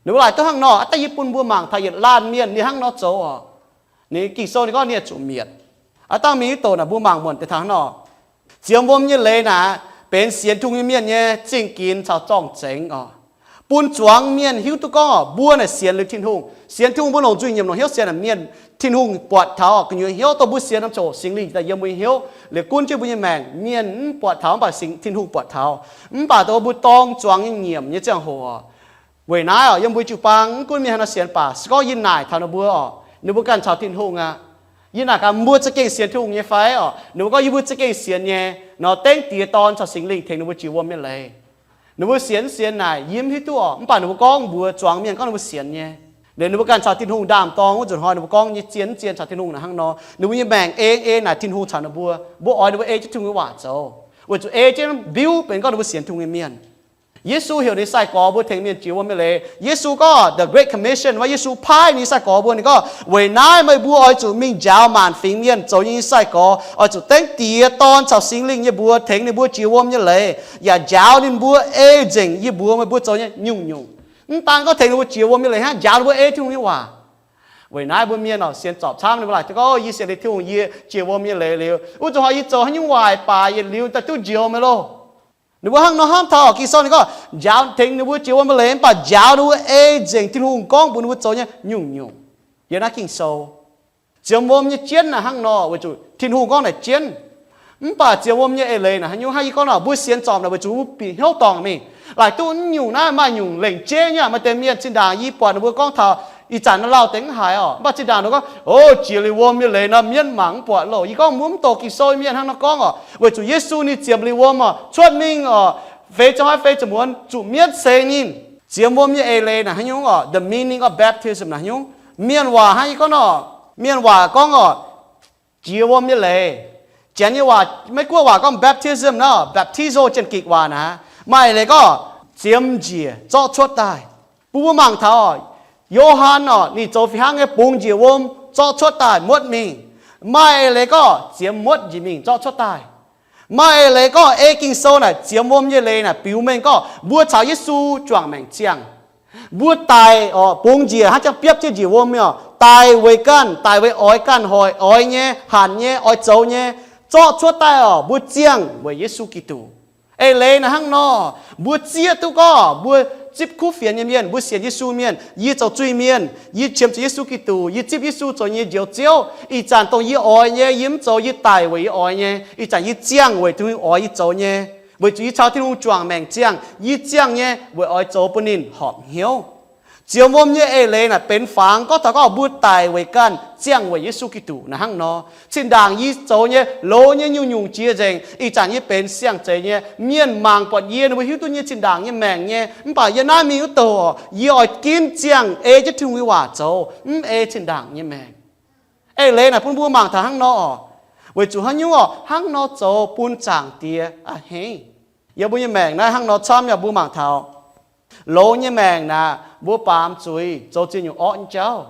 Ninh mbuo laaic duqv hnangv nor, aav dangh yie bun mbuo mangc taux yietc laanh mienh ninh hnangv nor zoux oc. Ninh Ging-Sou ninh gorngv ninh zuqc mietc. Aav dangh mingh mv douc naaic mbuo mangc muonc deix taux hnangv nor. Ziemx wuom nyei leiz naaic benx sienx Tin-Hungh nyei mienh nyei zingh ginx caux zorng-zengx oc. Bun zuangx mienh hiuv duqv gorngv oc, mbuo naaic sienx liuz Tin-Hungh. Sienx Tin-Hungh mbuo longc nzuih nyiemc longc hnyouv sienx naaic mienh, Tin-Hungh buatc taux gu'nyuoz hnyouv dongh mbuo sienx norm ziangh hoc Singx Lingh daaih yiem mbuo nyei hnyouv liuz gunv jienv mbuo nyei maengc. Mienh mv buatc taux mv baac Singx, Tin-Hungh buatc taux. Mv baac dongh mbuo dorng zuangx nyei nyiemc nyei ziangh hoc oc, weic naaiv oc, yiem mbuo jiu-baang mv gunv mienh haaix nor sienx baac se gorngv yie naaic taux ninh mbuo oc, ninh mbuo ganh caux Tin-Hungh aqv. Yie naaic gaax mbuo za'gengh sienx Tin-Hungh nyei fai oc? Ninh mbuo gorngv yie mbuo za'gengh sienx nyei. Nor dengv Diex, Dorn caux Singx Lingh tengx ninh mbuo jiex wuom nyei leiz. Ninh mbuo sienx mv sienx naaic yie mv hiuv duqv oc, mv baac ninh mbuo gorngv mbuox zuangx mienh gorngv ninh mbuo sienx nyei. Liuz ninh mbuo ganh caux Tin-Hungh ndaam-dorng wuov nzunc hnoi ninh mbuo gorngv nyei zien mv zien caux Tin-Hungh naaic hnangv nor, ninh mbuo nyei maengc ei ei naaic Tin-Hungh caux ninh mbuo. Mbuo oix ninh mbuo ei jienv Tin-Hungh nyei waac zoux, weic zuqc ei jienv mbiuv benx gorngv ninh mbuo sienx Tin-Hungh nyei mienh. Yesu heuc ninh sai-gorx mbuo tengx mienh jiex wuom nyei leiz. Yesu gorngv the Great Commission, maaih Yesu paaiv ninh sai-gorx mbuo, ninh gorngv, weic naaiv meih mbuo oix zuqc mingh njaaux maanc fingx mienh zoux yie nyei sai-gorx. Oix zuqc dengv Diex, Dorn caux Singx Lingh nyei mbuox tengx ninh mbuo jiex wuom nyei leiz, yaac njaaux ninh mbuo ei nzengc yie mbuox meih mbuo zoux nyei nyungc-nyungc. Mv daan gorngv tengx ninh mbuo jiex wuom nyei leiz hnangv, njaaux ninh mbuo ei Tin-Hungh nyei waac. Weic naaiv mbuo mienh oc, sienx zorpc camv ninh mbuo laaic duqv gorngv, yie sienx liuz Tin-Hungh yie jiex wuom nyei leiz liuz, wuov zuqc hnoi yie zoux haaix nyungc waaic baac yietc liuz daaih duqv njoux meih loh. Ninh mbuo hnangv nor hnamv taux Ging-Sou ninh gorngv njaaux tengx ninh mbuo jiex wuom nyei leiz mv baac njaaux ninh mbuo ei nzengc Tin-Hungh gorngv mbuox ninh mbuo zoux nyei nyungc-nyungc. Yiem naaiv Ging-Sou, ziemx wuom nyei jienv naaic hnangv nor, weic zuqc Tin-Hungh gorngv naaic jienv. Mv baac ziemx wuom nyei eix leiz naaic haaix nyungc? Hnangv yie gorngv nor, mbuo sienx zorpc naaic weic zuqc mbuo bieqc hnyouv dorngc mingh. Laaic duqv nyungc naaiv maaih nyungc lengc jeiv nyei. Maaih deix mienh zinh ndaangc yie buatc ninh mbuo gorngv taux ih zanc naaiv lauh deix mv haiz oc, mv baac zinh ndaangc ninh gorngv, o, jiex liuz wuom nyei leiz nor mienv mangc mv buatc loh. Yie gorngv mbuo mv doqc Ging-Sou mienh hnangv nor gorngv oc, weic zuqc Yesu ninh ziemx liuz wuom oc, cuotv mingh oc, feix ziangh hoiv feix ziepc muonz zuqc mietv seix ninh. Ziemx wuom nyei eix leiz naaic haaix nyungc oc? The meaning of baptism naaic haaix nyungc? Mienh waac hnangv yie gorngv nor, mienh waac gorngv oc, jiex wuom nyei leiz. Janx nyei waac, Meiv-Guoqv waac gorngv baptism nor, baptizo, Janx-Gikc waac naaic. Maaih eix leiz gorngv ziemx njiec zorqv cuotv daaih. Bun mbuo mangc taux Yo^han oc, ninh zoux fih hnangv nyei, bungx njiec wuom zorqv cuotv daaih muotv mingh. Maaih eix leiz gorngv ziemx muotv njiec mingh zorqv cuotv daaih. Maaih eix leiz gorngv ei Ging-Sou naaic ziemx wuom nyei leiz naaic biux mengh gorngv mbuo caux Yesu juangc maengc ziangh. Mbuo daic oc, bungx njiec hnangv jangv biopv jienv njiec wuom mingh oc, daic weic ganh, daic weic oix ganh hoic, oix nyei, hanc nyei, oix zoux nyei, zorqv cuotv daaih oc, mbuo ziangh weic Yesu Giduc. Eix leiz naaic hnangv nor, mbuo zieqv duqv gorngv mbuo zipv kuv fienx nyei mienh, mbuo sienx Yesu mienh, yie zoux zuiz-mienh, yie qiemx zuqc Yesu Giduc, yie zipv Yesu zoux yie nyei Njoux Ziouv. Ih zanc dongh yie oix nyei, yie mv zoux, yie daic weic yie oix nyei. Ih zanc yie ziangh weic Tin-Hungh oix yie zoux nyei, weic zuqc yie caux Tin-Hungh juangc maengc ziangh. Yie ziangh nyei weic oix zoux bun ninh horpc hnyouv. Ziemx wuom nyei eix leiz naaic benx fangx gorngv taux gorngv mbuo daic weic ganh, ziangh weic Yesu Giduc naaic hnangv nor. Zinh ndaangc yie zoux nyei, loz nyei, nyungc-nyungc jiex nzengc. Ih zanc yie benx siang-zeix nyei, mienh mangc buatc yie, ninh mbuo hiuv duqv yie zinh ndaangc nyei maengc nyei. Mv baac yie naaiv mingh wuov douh oc, yie oix ginv ziangh ei jienv Tin-Hungh nyei waac zoux, mv ei zinh ndaangc nyei maengc. Eix leiz naaic bun mbuo mangc taux hnangv nor oc. Weic zuqc haaix nyungc oc, hnangv nor zoux bun Zaangc Diex a'hneiv. Yiem mbuo nyei maengc naaiv hnangv nor camv nyei, mbuo mangc taux loz nyei maengc naaic, mbuo baamz zuiz, zoux ziex nyungc orqv nyei jauv.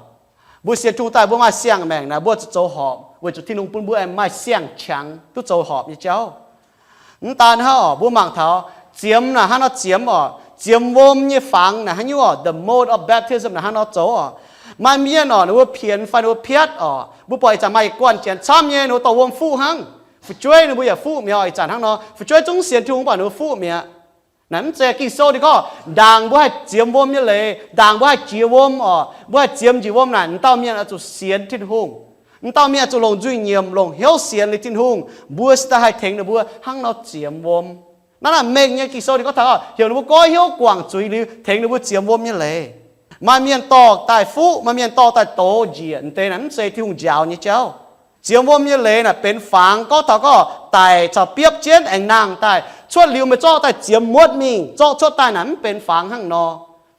Mbuo sienx Tin-Hungh daaih mbuo maaih siang-maengc naaic, mbuo zuqc zoux horpc weic zuqc Tin-Hungh bun mbuo aengx maaih siang-qangx duqv zoux horpc nyei jauv. Mv daan hnangv oc, mbuo mangc taux ziemx naaic hnangv nor ziemx oc, ziemx wuom nyei fangx naaic haaix nyungc oc, the mode of baptism naaic hnangv nor zoux oc. Maaih mienh oc, ninh mbuo pienx fai ninh mbuo piatv oc, mbuo buatc ih zanc maaih yietc guanh janx camv nyei, ninh mbuo dorh wuom fuqv hnangv. Fu'jueiv ninh mbuo yaac fuqv mi'aqv oc. Ih zanc hnangv nor, fu'jueiv zungv sienx Tin-Hungh mv baac ninh mbuo fuqv mi'aqv. Naaic mv zeiz Ging-Sou ninh gorngv ndaangc mbuo haih ziemx wuom nyei leiz, ndaangc mbuo haih jiex wuom oc, mbuo haih ziemx njiec wuom naaic, dauh mienh oix zuqc sienx Tin-Hungh. Dauh mienh oix zuqc longc nzuih nyiemc, longc hnyouv sienx liuz Tin-Hungh, mbuo se daaih haih tengx ninh mbuo hnangv nor ziemx wuom. Naaiv naaic mengh nyei Ging-Sou ninh gorngv taux heuc ninh mbuo goiv hnyouv guangc zuiz liuz tengx ninh mbuo ziemx wuom nyei leiz. Maaih mienh dorh daaih fuqv, maaih mienh dorh daaih dox njiec, m'deix naaic mv zeiz Tin-Hungh njaaux nyei jauv. Ziemx wuom nyei leiz naaic benx fangx gorngv taux gorngv daic caux biopv jienv aengx nangh daaih. Cuotv liuz meih zorqv daaih ziemx muotv mingh, zorqv cuotv daaih naaic mv benx fangx hnangv nor.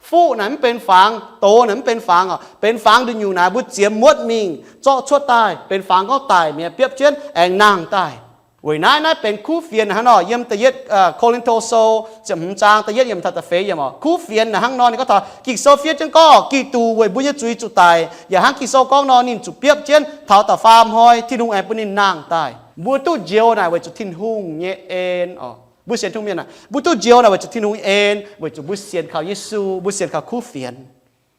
Fuqv naaic mv benx fangx, dox naaic mv benx fangx oc. Benx fangx nduqc nyungc naaic mbuo ziemx muotv mingh, zorqv cuotv daaih. Benx fangx gorngv daic mi'aqv, biopv jienv aengx nangh daaih. Weic naaiv, naaiv benx kuv fienx hnangv nor. Yiem da'yietv Ko^lin^to Sou ziepc hmz zaang da'yietv yiemc taux da'feix yiemc oc. Kuv fienx naaic hnangv nor, ninh gorngv taux Ging-Sou fiev jienv gorngv Giduc weic mbuo nyei zuiz zuqc daic, yaac hnangv Ging-Sou gorngv nor, ninh zuqc biopv jienv taux da'faam hnoi Tin-Hungh aengx bun ninh nangh daaih. Mbuo duqv njoux naaic weic zuqc Tin-Hungh nyei en oc. Mbuo sienx Tin-Hungh mienh aah, mbuo duqv njoux naaic weic zuqc Tin-Hungh nyei en, weic zuqc mbuo sienx kaux Yesu, mbuo sienx kaux kuv fienx.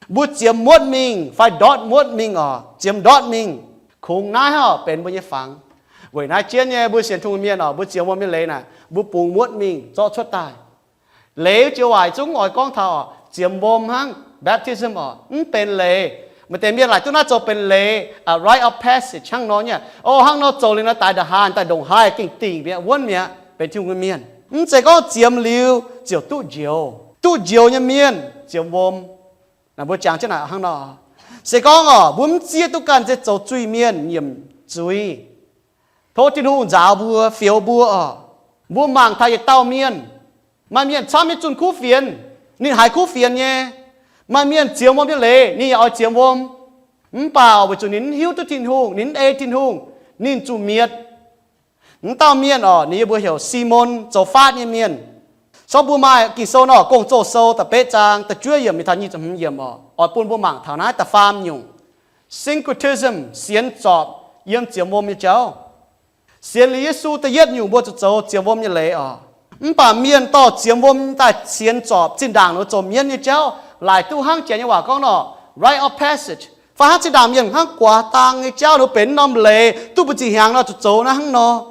Mbuo ziemx muotv mingh fai ndortv muotv mingh oc, ziemx ndortv mingh, kungx naaiv hnangv oc benx mbuo nyei fangx. Weic naaiv jienv nyei mbuo sienx Tin-Hungh mienh oc, mbuo ziemx wuom nyei leiz naaic, mbuo bungx muotv mingh zorqv cuotv daaih. Leiz joux waac zungv oix gorngv taux oc, ziemx wuom hnangv, baptism oc, mv benx leiz. Maaih deix mienh laaic duqv naaiv zoux benx leiz, rite of passage hnangv nor nyei. O, hnangv nor zoux liuz nor, daix ndongc haaix, daaih ndongc haaix gengh dingc mi'aqv, wuonv mi'aqv, benx Tin-Hungh nyei mienh. Mv zeiz gorngv ziemx liuz ziouc duqv njoux. Duqv njoux nyei mienh ziemx wuom. Naaic mbuo jangx jienv naaic hnangv nor, se gorngv oc, mbuo mv zieqv duqv ganh se zoux zuiz-mienh nyiemc zuiz, tov Tin-Hungh nzaaux mbuo, fioux mbuo oc. Mbuo mangc taux yietc dauh mienh, maaih mienh camv nyei zunh kuv fienx, ninh haiz kuv fienx nyei. Maaih mienh ziemx wuom nyei leiz, ninh yaac oix ziemx wuom. Mv baac weic zuqc ninh mv hiuv duqv Tin-Hungh, ninh mv ei Tin-Hungh, ninh zuqc mietc. M'dauh mienh oc, ninh yie mbuo heuc Simon, zoux faatv nyei mienh. Sorng mbuo maaih Ging-Sou nor, Gong-Zoh Sou da'betv zaang da'juov yiemc mingh taux nyic ziepc hmz yiemc oc, oix bun mbuo mangc taux naaiv da'faam nyungc, syncretism, sienx zorpc yiem ziemx wuom nyei jauv. Sienx liuz Yesu da'yietv nyungc mbuo zuqc zoux ziemx wuom nyei leiz oc. Mv baac mienh dorh ziemx wuom daaih sienx zorpc zinh ndaangc ninh mbuo zoux mienv nyei jauv, laaic duqv hnangv janx nyei waac gorngv nor, rite of passage, fai hnangv zinh ndaangc mienh hnangv guaax dang nyei jauv, ninh mbuo benx norm leiz duqv mbu'ziex hnyangx nor zuqc zoux naaiv hnangv nor.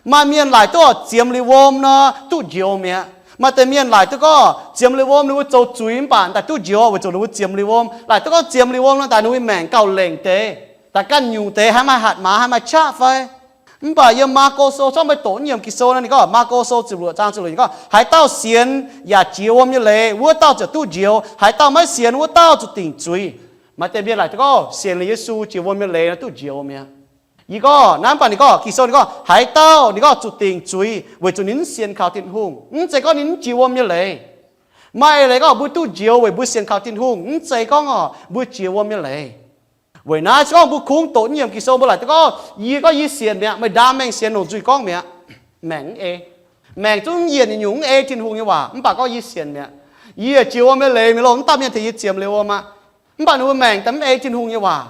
Maaih mienh laaic duqv ziemx liuz wuom nor duqv njoux mi'aqv. Maaih deix mienh laaic duqv gorngv ziemx liuz wuom ninh mbuo zoux zuiz mv baac daaih duqv njoux weic zuqc ninh mbuo ziemx liuz wuom. Laaic duqv gorngv ziemx liuz wuom nor daaih ninh mbuo maengc gauh lengc deix, daaih ganh nyungc deix haih maaih hatc maaz, haih maaih qaqv fai. Mv baac yiem Maako Sou, zorqv meih doqc yiem Ging-Sou nor, ninh gorngv, Maako Sou ziepc luoqc zaang ziepc luoqc yiemc gorngv, haaix dauh sienx yaac jiex wuom nyei leiz, wuov dauh ziouc duqv njoux. Haaix dauh maiv sienx, wuov dauh zuqc dingc zuiz. Maaih deix mienh laaic duqv gorngv sienx liuz Yesu jiex wuom nyei leiz nor duqv njoux mi'aqv. Yie gorngv naaiv, mv baac ninh gorngv, Ging-Sou ninh gorngv haaix dauh, ninh gorngv zuqc dingc zuiz weic zuqc ninh mv sienx kaux Tin-Hungh, mv zeiz gorngv ninh mv jiex wuom nyei leiz. Maaih eix leiz gorngv mbuo duqv njoux weic mbuo sienx kaux Tin-Hungh, mv zeiz gorngv oc mbuo jiex wuom nyei leiz. Weic naaiv se gorngv mbuo kungx doqc yiem Ging-Sou mbuo laaic duqv gorngv, yie gorngv yie sienx mi'aqv, meih ndaam mengh sienx longc nzuih gorngv mi'aqv. Maengc mv ei. Maengc zungv yienc nyungc mv ei Tin-Hungh nyei waac, mv baac gorngv yie sienx mi'aqv. Yie jiex wuom nyei leiz, mienh loh, mv dauh mienh tengx yie ziemx liuz wuom aqv. Mv baac ninh mbuo maengc daaih mv ei Tin-Hungh nyei waac,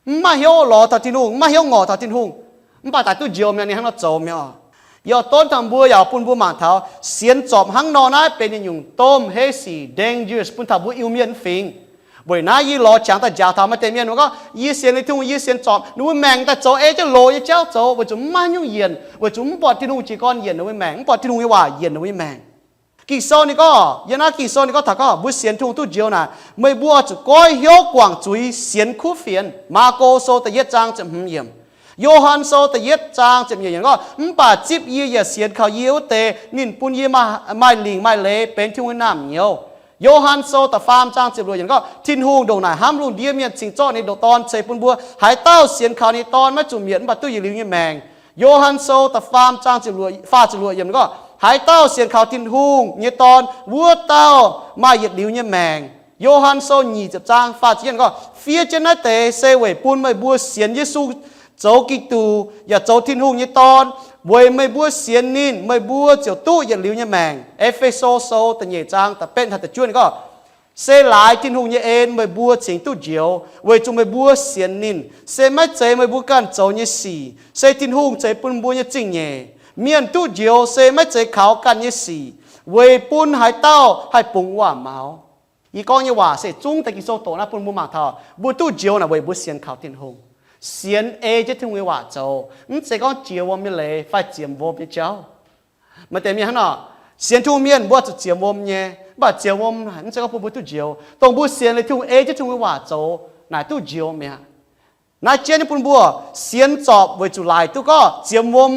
mv maaih hnyouv lorz taux Tin-Hungh, mv maaih hnyouv ngorc taux Tin-Hungh. Mv baac daaih duqv njoux mi'aqv, ninh hnangv nor zoux mi'aqv oc. Yaac donv taux mbuo yaac bun mbuo mangc taux sienx zorpc hnangv nor naaiv benx yietc nyungc domh hei sic, dangerous, bun taux mbuo Iu-Mienh fingx. Weic naaiv yie lorz qangx daaih njaaux taux maaih deix mienh gorngv, yie sienx liuz Tin-Hungh yie sienx zorpc, ninh mbuo maengc daaih zoux ei jienv loz nyei jauv zoux, weic zuqc mv maaih haaix nyungc yienc, weic zuqc mv buatc Tin-Hungh jiez gorn yienc ninh mbuo maengc, mv buatc Tin-Hungh nyei waac yienc ninh mbuo nyei maengc. Ging-Sou ninh gorngv, yiem naaiv Ging-Sou ninh gorngv taux gorngv mbuo sienx Tin-Hungh duqv njoux naaic, meih mbuo zuqc goiv hnyouv guangc zuiz sienx kuv fienx. Maako Sou da'yietv zaang ziepc hmz yiemc, Yo^han Sou da'yietv zaang ziepc nyeic yiemc gorngv, mv baac zipv yie yaac sienx kaux yie wuov deix, ninh bun yie maaih lingc maaih leiz benx Tin-Hungh nyei naamh nyouz. Yo^han Sou da'faam zaang ziepc luoqc yiemc gorngv, Tin-Hungh ndongc naaic hnamv lungh ndiev mienh cingx zorqv ninh ndoqc Dorn ceix bun mbuo. Haaix dauh sienx kaux ninh Dorn maiv zuqc mietc mv baac duqv yietc liuz nyei maengc. Yo^han Sou da'faam zaang ziepc luoqc, faah ziepc luoqc yiemc gorngv, haaix dauh sienx kaux Tin-Hungh nyei Dorn, wuov dauh maaih yietc liuz nyei maengc. Yo^han Sou nyic ziepc zaang faah ziepc yietv gorngv, fiev jienv naaiv deix se weic bun meih mbuo sienx Yesu zoux Giduc yaac zoux Tin-Hungh nyei Dorn, weic meih mbuo sienx ninh, meih mbuo ziouc duqv yietc liuz nyei maengc. E^fe^so Sou da'nyeic zaang da'betv taux da'juov ninh gorngv, se laaix Tin-Hungh nyei en meih mbuo cingx duqv njoux, weic zuqc meih mbuo sienx ninh. Se maiv zeiz meih mbuo ganh zoux nyei sic, se Tin-Hungh ceix bun mbuo nyei zingh nyeic. Mienh duqv njoux se maiv zeiz kaux ganh nyei sic, weic bun haaix dauh haih bungx waac-maux. Yie gorngv nyei waac se zungv deix Ging-Sou doqc naaiv bun mbuo mangc taux mbuo duqv njoux naaic weic mbuo sienx kaux Tin-Hungh, sienx ei jienv Tin-Hungh nyei waac zoux, mv zeiz gorngv jiex wuom nyei leiz fai ziemx wuom nyei jauv. Maaih deix mienh hnangv nor, sienx Tin-Hungh mienh mbuo zuqc ziemx wuom nyei, mv baac ziemx wuom mv zeiz gorngv bun mbuo duqv njoux. Dongh mbuo sienx liuz Tin-Hungh ei jienv Tin-Hungh nyei waac zoux naaic duqv njoux mi'aqv. Naaiv jienv nyei bun mbuo sienx zorpc weic zuqc laaic duqv gorngv ziemx wuom,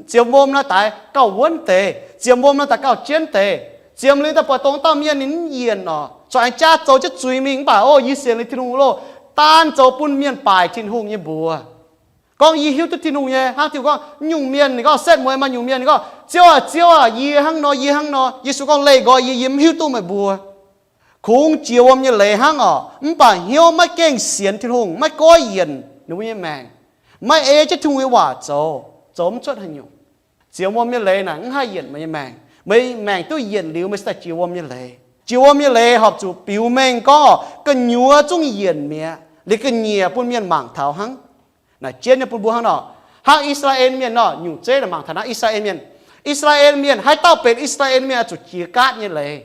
ziemx wuom naaiv daaih gauh wuonv deix, ziemx wuom naaiv daaih gauh jienv deix. Ziemx liuz daaih buatc dongh dauh mienh ninh mv yienc orqc, corc aengx jaav zoux jienv zuiz mingh mv baac, o, yie sienx liuz Tin-Hungh loh, daan zoux bun mienh baaic Tin-Hungh nyei mbuox. Gorngv yie hiuv duqv Tin-Hungh nyei hnangv Tin-Hungh gorngv nyungc mienh, ninh gorngv setv mueiz maaih nyungc mienh ninh gorngv, Ziouv aac, Ziouv aac, yie hnangv nor, yie hnangv nor. Yesu gorngv, leih nqoi yie, yie mv hiuv duqv meih mbuo. Kungx jiex wuom nyei leiz hnangv orqc, mv baac hnyouv maiv gaengh sienx Tin-Hungh, maiv goiv yienc ninh mbuo nyei maengc, maiv ei jienv Tin-Hungh nyei waac zoux, zoux mv cuotv haaix nyungc. Ziemx wuom nyei leiz naaic mv haih yienc meih nyei maengc. Meih maengc duqv yienc liuz, meih se daaih jiex wuom nyei leiz. Jiex wuom nyei leiz horpc zuqc biux mengh gorngv orqc, gu'nyuoz zungv yienc mi'aqv, liuz ga'nyiec bun mienh mangc taux hnangv. Naaic jienv nyei bun mbuo hnangv nor, hnangv I^saa^laa^en Mienh nor, nyungc zeiv naaic mangc taux naaiv I^saa^laa^en Mienh. I^saa^laa^en Mienh, haaix dauh benx I^saa^laa^en Mienh oix zuqc jiex gaatv nyei leiz.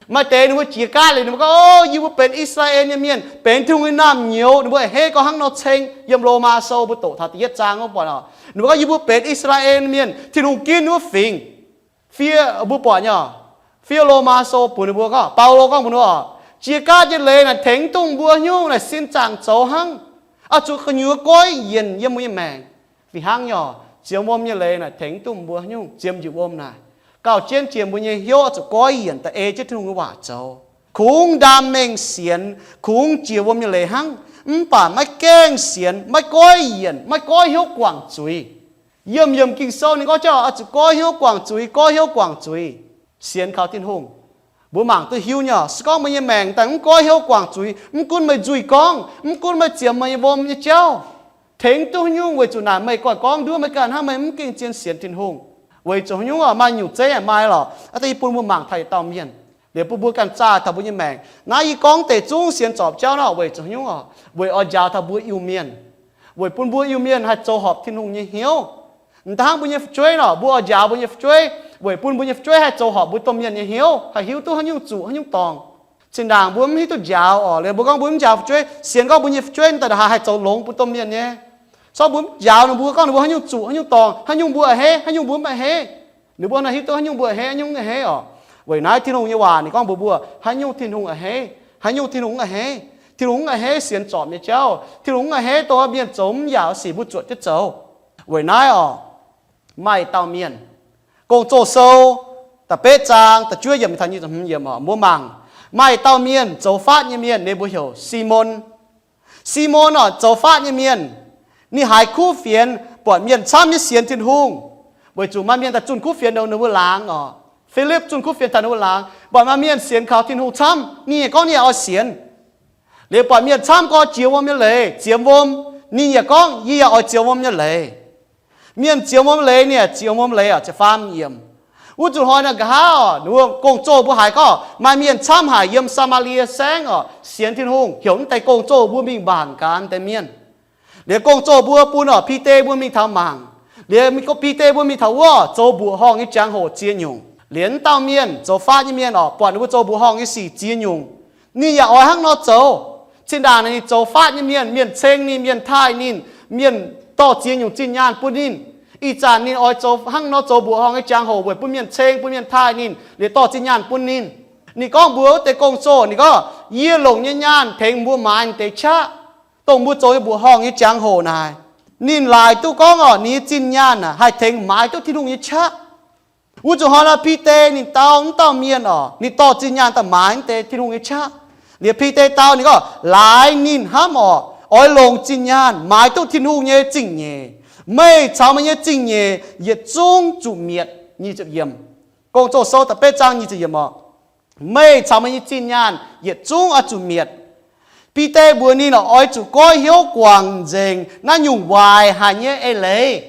Maaih deix ninh mbuo jiex gaatv leiz, ninh mbuo gorngv, O, yie mbuo benx I^saa^laa^en nyei mienh, benx Tin-Hungh nyei naamh nyouz. Ninh mbuo a'hneiv gorngv hnangv nor ceng. Yiem Lomaa Sou mbuo doqc taux da'yietv zaang wuov buatc oc, ninh mbuo gorngv, Yie mbuo benx I^saa^laa^en Mienh, Tin-Hungh ginv wuov fingx. Fiev, mbuo buatc nyei, fiev Lomaa Sou bun ninh mbuo gorngv, Baulo gorngv mbuo nor, jiex gaatv nyei leiz naaic tengx mv duqv mbuo haaix nyungc, naaic sin zaangc zoux hnangv. Oix zuqc gu'nyuoz goiv yienc yiem mbuo nyei maengc. Fih hnangv nyei, ziemx wuom nyei leiz naaic tengx mv duqv mbuo haaix nyungc, ziemx njiec wuom naaic gauh jienv jiex mbuo nyei hnyouv, oix zuqc goiv yienc daaih ei jienv Tin-Hungh nyei waac zoux. Kungx ndaam mengh sienx, kungx jiex wuom nyei leiz hnangv, mv baac maiv gaengh sienx, maiv goiv yienc, maiv goiv hnyouv guangc zuiz. Yiemh yiemh Ging-Sou ninh gorngv jauv oix zuqc goiv hnyouv guangc zuiz, goiv hnyouv guangc zuiz, sienx kaux Tin-Hungh. Mbuo mangc duqv hiuv nyei, se gorngv meih nyei maengc daaih mv goiv hnyouv guangc zuiz, mv gunv meih nzuih gorngv, mv gunv meih ziemx meih nyei wuom nyei jauv, tengx duqv haaix nyungc, weic zuqc naaic meih guai gorngv nduov meih ganh hnangv, meih mv gengh zien sienx Tin-Hungh. Weic zuqc haaix nyungc oc? Maaih nyungc zeiv maaih lorqc. Aa, da'nyeic bun mbuo mangc taux yietc dauh mienh, liuz bun mbuo ganh zaah taux mbuo nyei maengc. Naaiv yie gorngv deix zungv sienx zorpc jauv nor, weic zuqc haaix nyungc oc? Weic oix njaaux taux mbuo Iu-Mienh, weic bun mbuo Iu-Mienh haih zoux horpc Tin-Hungh nyei hnyouv. M'daaih hnangv mbuo nyei fu'jueiv nor, mbuo oix njaaux mbuo nyei fu'jueiv weic bun mbuo nyei fu'jueiv haih zoux horpc mbuo domh mienh nyei hnyouv, haih hiuv duqv haaix nyungc zuqc haaix nyungc dorngc. Zinh ndaangc mbuo mv hiuv duqv njaaux oc, liuz mbuo gorngv mbuo mv njaaux fu'jueiv, sienx gorngv mbuo nyei fu'jueiv daaih haaix haih zoux longx bun domh mienh nyei. Corc mbuo mv njaaux ninh mbuo, gorngv ninh mbuo haaix nyungc zuqc haaix nyungc dorngc, haaix nyungc mbuo a'hneiv, haaix nyungc mbuo mv a'hneiv. Ninh mbuo naaiv hiuv duqv haaix nyungc mbuo a'hneiv, haaix nyungc mv a'hneiv oc. Weic naaiv Tin-Hungh nyei waac ninh gorngv mbuox mbuo, haaix nyungc Tin-Hungh a'hneiv, haaix nyungc Tin-Hungh mv a'hneiv. Tin-Hungh mv a'hneiv sienx zorpc nyei jauv. Tin-Hungh mv a'hneiv dongh mienh zoux mv yaac sic mbuo zuotc jienv zoux. Weic naaiv oc, maaih dauh mienh, Gong-Zoh Sou da'betv zaang da'juov yiemc taux nyic ziepc hmz yiemc oc, mbuo mangc. Maaih dauh mienh zoux faatv nyei mienh, ninh mbuo heuc Simon. Simon oc, zoux faatv nyei mienh. Ninh haiz kuv fienx buatc mienh camv nyei sienx Tin-Hungh, weic zuqc maaih mienh daaih zunh kuv fienx ninh mbuo laangz oc. Filipv zunh kuv fienx taux ninh mbuo laangz, buatc maaih mienh sienx kaux Tin-Hungh camv, ninh yaac gorngv ninh yaac oix sienx. Liuz buatc mienh camv gorx jiex wuom nyei leiz, ziemx wuom, ninh yaac gorngv, Yie yaac oix ziemx wuom nyei leiz. Mienh ziemx wuom leiz, ninh yaac ziemx wuom leiz oc, ziepc faam yiemc. Wuov zuqc hnoi naaiv nqa'haav oc, ninh mbuo gong-zoh mbuo haiz gorngv maaih mienh camv haic yiem Saa^maa^lie Saengv oc, sienx Tin-Hungh, heuc naaiv deix gong-zoh mbuo mingh mbaanc gaax naaiv deix mienh. Liuz gong-zoh mbuo bun oc, Bide mbuo mingh taux mangc. Liuz Bide mbuo mingh taux wuov zoux mbuoqc horngh nyei jangx-hoc ziex nyungc. Liuz wuov dauh mienh, zoux faatv nyei mienh oc, buatc ninh mbuo zoux mbuoqc horngh nyei sic ziex nyungc, ninh yaac oix hnangv nor zoux. Zinh ndaangc naaic ninh zoux faatv nyei mienh, mienh ceng ninh, mienh taaih ninh, mienh dorh ziex nyungc zinh nyaanh bun ninh. Ih zanc ninh oix zoux hnangv nor zoux mbuoqc horngh nyei jangx-hoc weic bun mienh ceng, bun mienh taaih ninh, liuz dorh zinh nyaanh bun ninh. Ninh gorngv mbuox wuov deix gong-zoh, ninh gorngv, Yie longc nyei nyaanh tengx mbuo maaiz deix qaqv, dongh mbuo zoux nyei mbuoqc horngh nyei jangx-hoc naaic. Ninh laaic duqv gorngv oc, ninh nyei zinh nyaanh aah, haih tengx maaiz duqv Tin-Hungh nyei qaqv. Wuov zuqc hnoi nor Bide ninh dau wuov dauh mienh oc, ninh dorh zinh nyaanh daaih maaiz wuov deix Tin-Hungh nyei qaqv. Liuz Bide dau ninh gorngv, Laaix ninh hnamv oc, oix longc zinh nyaanh maaiz duqv Tin-Hungh nyei zingh nyeic, meih caux meih nyei zingh nyeic yietc zungv zuqc mietc. Gong-Zoh sou da'betv zaang nyic ziepc yiemc oc, Meih caux meih nyei zinh nyaanh yietc zungv oix zuqc mietc. Bide mbuox ninh oc, oix zuqc goiv hnyouv guangc nzengc naaiv nyungc waaic haic nyei eix leiz.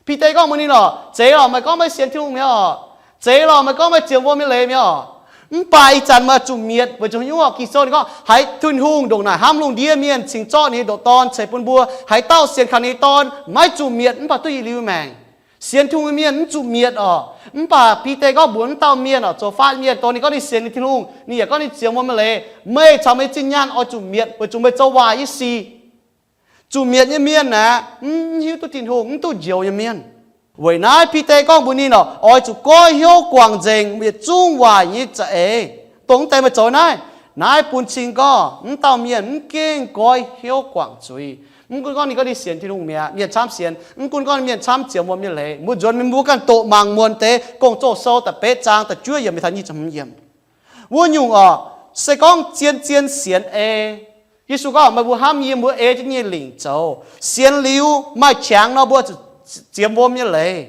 Bide gorngv mbuox ninh oc, Zeiz lorqc, meih gorngv meih sienx Tin-Hungh mi'aqv oc. Zeiz lorqc, meih gorngv meih ziemx wuom nyei leiz mi'aqv oc. Mv baac ih zanc meih zuqc mietc weic zuqc haaix nyungc oc? Ging-Sou ninh gorngv, haiz Tin-Hungh ndongc naaic hnamv lungh ndiev mienh cingx zorqv ninh nyei ndoqc Dorn ceix bun mbuo. Haaix dauh sienx kaux ninh nyei Dorn maiv zuqc mietc mv baac duqv yietc liuz maengc. Sienx Tin-Hungh nyei mienh mv zuqc mietc oc. Mv baac Bide gorngv mbuox wuov dauh mienh oc, zoux faatv mienh, dongh ninh gorngv ninh sienx ninh Tin-Hungh, ninh yaac gorngv ninh ziemx wuom nyei leiz, Meih caux meih zinh nyaanh oix zuqc mietc weic zuqc meih zoux waaic nyei sic. Zuqc mietc nyei mienh aeqv, mv hiuv duqv Tin-Hungh, mv duqv njoux nyei mienh. Weic naaiv Bide gorngv mbuox ninh oc, oix zuqc goiv hnyouv guangc nzengc yietc zungv waaic nyei za'eix. Dongh mv deix meih zoux naaiv, naaiv bun cing gorngv mv dauh mienh mv gengh goiv hnyouv guangc zuiz. Mv gunv gorngv ninh gorngv ninh sienx Tin-Hungh mi'aqv, mienh camv sienx, mv gunv gorngv mienh camv ziemx wuom nyei leiz, mbuo nzuonx mingh mbuo ganh doqc mangc muonz deix Gong-Zoh sou da'betv zaang da'juov yiemc mingh taux nyic ziepc hmz yiemc. Wuov nyungc oc, se gorngv zien-zien sienx ei. Yesu gorngv, Meih mbuo hnamv yie, mbuo ei jienv nyei lingc zoux. Sienx liuz maaih qangx nor mbuo zuqc ziemx wuom nyei leiz.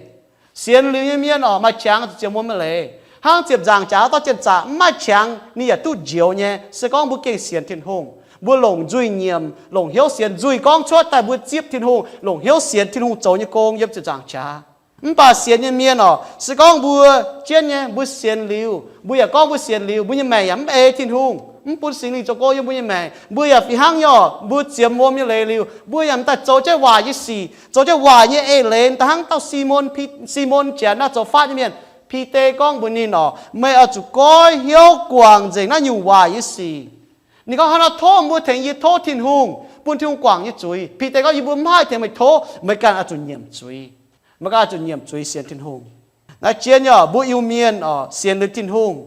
Sienx liuz nyei mienh oc, maaih qangx zuqc ziemx wuom nyei leiz. Hnangv ziepc nzaangc jaax dauh jien-zaqc mv maaih qangx ninh yaac duqv njoux nyei. Se gorngv mbuo gengh sienx Tin-Hungh, mbuo longc nzuih nyiemc, longc hnyouv sienx, nzuih gorngv cuotv daaih mbuo zipv Tin-Hungh, longc hnyouv sienx Tin-Hungh zoux nyei gong yiem ziepc nzaangc jaax. Mv baac sienx nyei mienh oc, se gorngv mbuo jienv nyei, mbuo sienx liuz, mbuo yaac gorngv mbuo sienx liuz, mbuo nyei maengc yaac mv ei Tin-Hungh, mv bun Singx Lingh zoux gong yiem mbuo nyei maengc, mbuo yaac fih hnangv nyei oc, mbuo ziemx wuom nyei leiz liuz, mbuo yaac m'daaih zoux jienv waaic nyei sic, zoux jienv waaic nyei eix leiz, da'hnangv dauh Simon, Simon janx naaiv zoux faatv nyei mienh. Bide gorngv mbuox ninh oc, Meih oix zuqc goiv hnyouv guangc nzengc naaiv nyungc waaic nyei sic. Ninh gorngv, Hnangv naaiv tov mbuo tengx yie tov Tin-Hungh, bun Tin-Hungh guangc nyei zuiz. Bide gorngv, Yie mbuo mv haih tengx meih tov, meih ganh oix zuqc nyiemc zuiz. Meih ganh oix zuqc nyiemc zuiz sienx Tin-Hungh. Naaiv jienv nyei oc, mbuo Iu-Mienh oc, sienx liuz Tin-Hungh,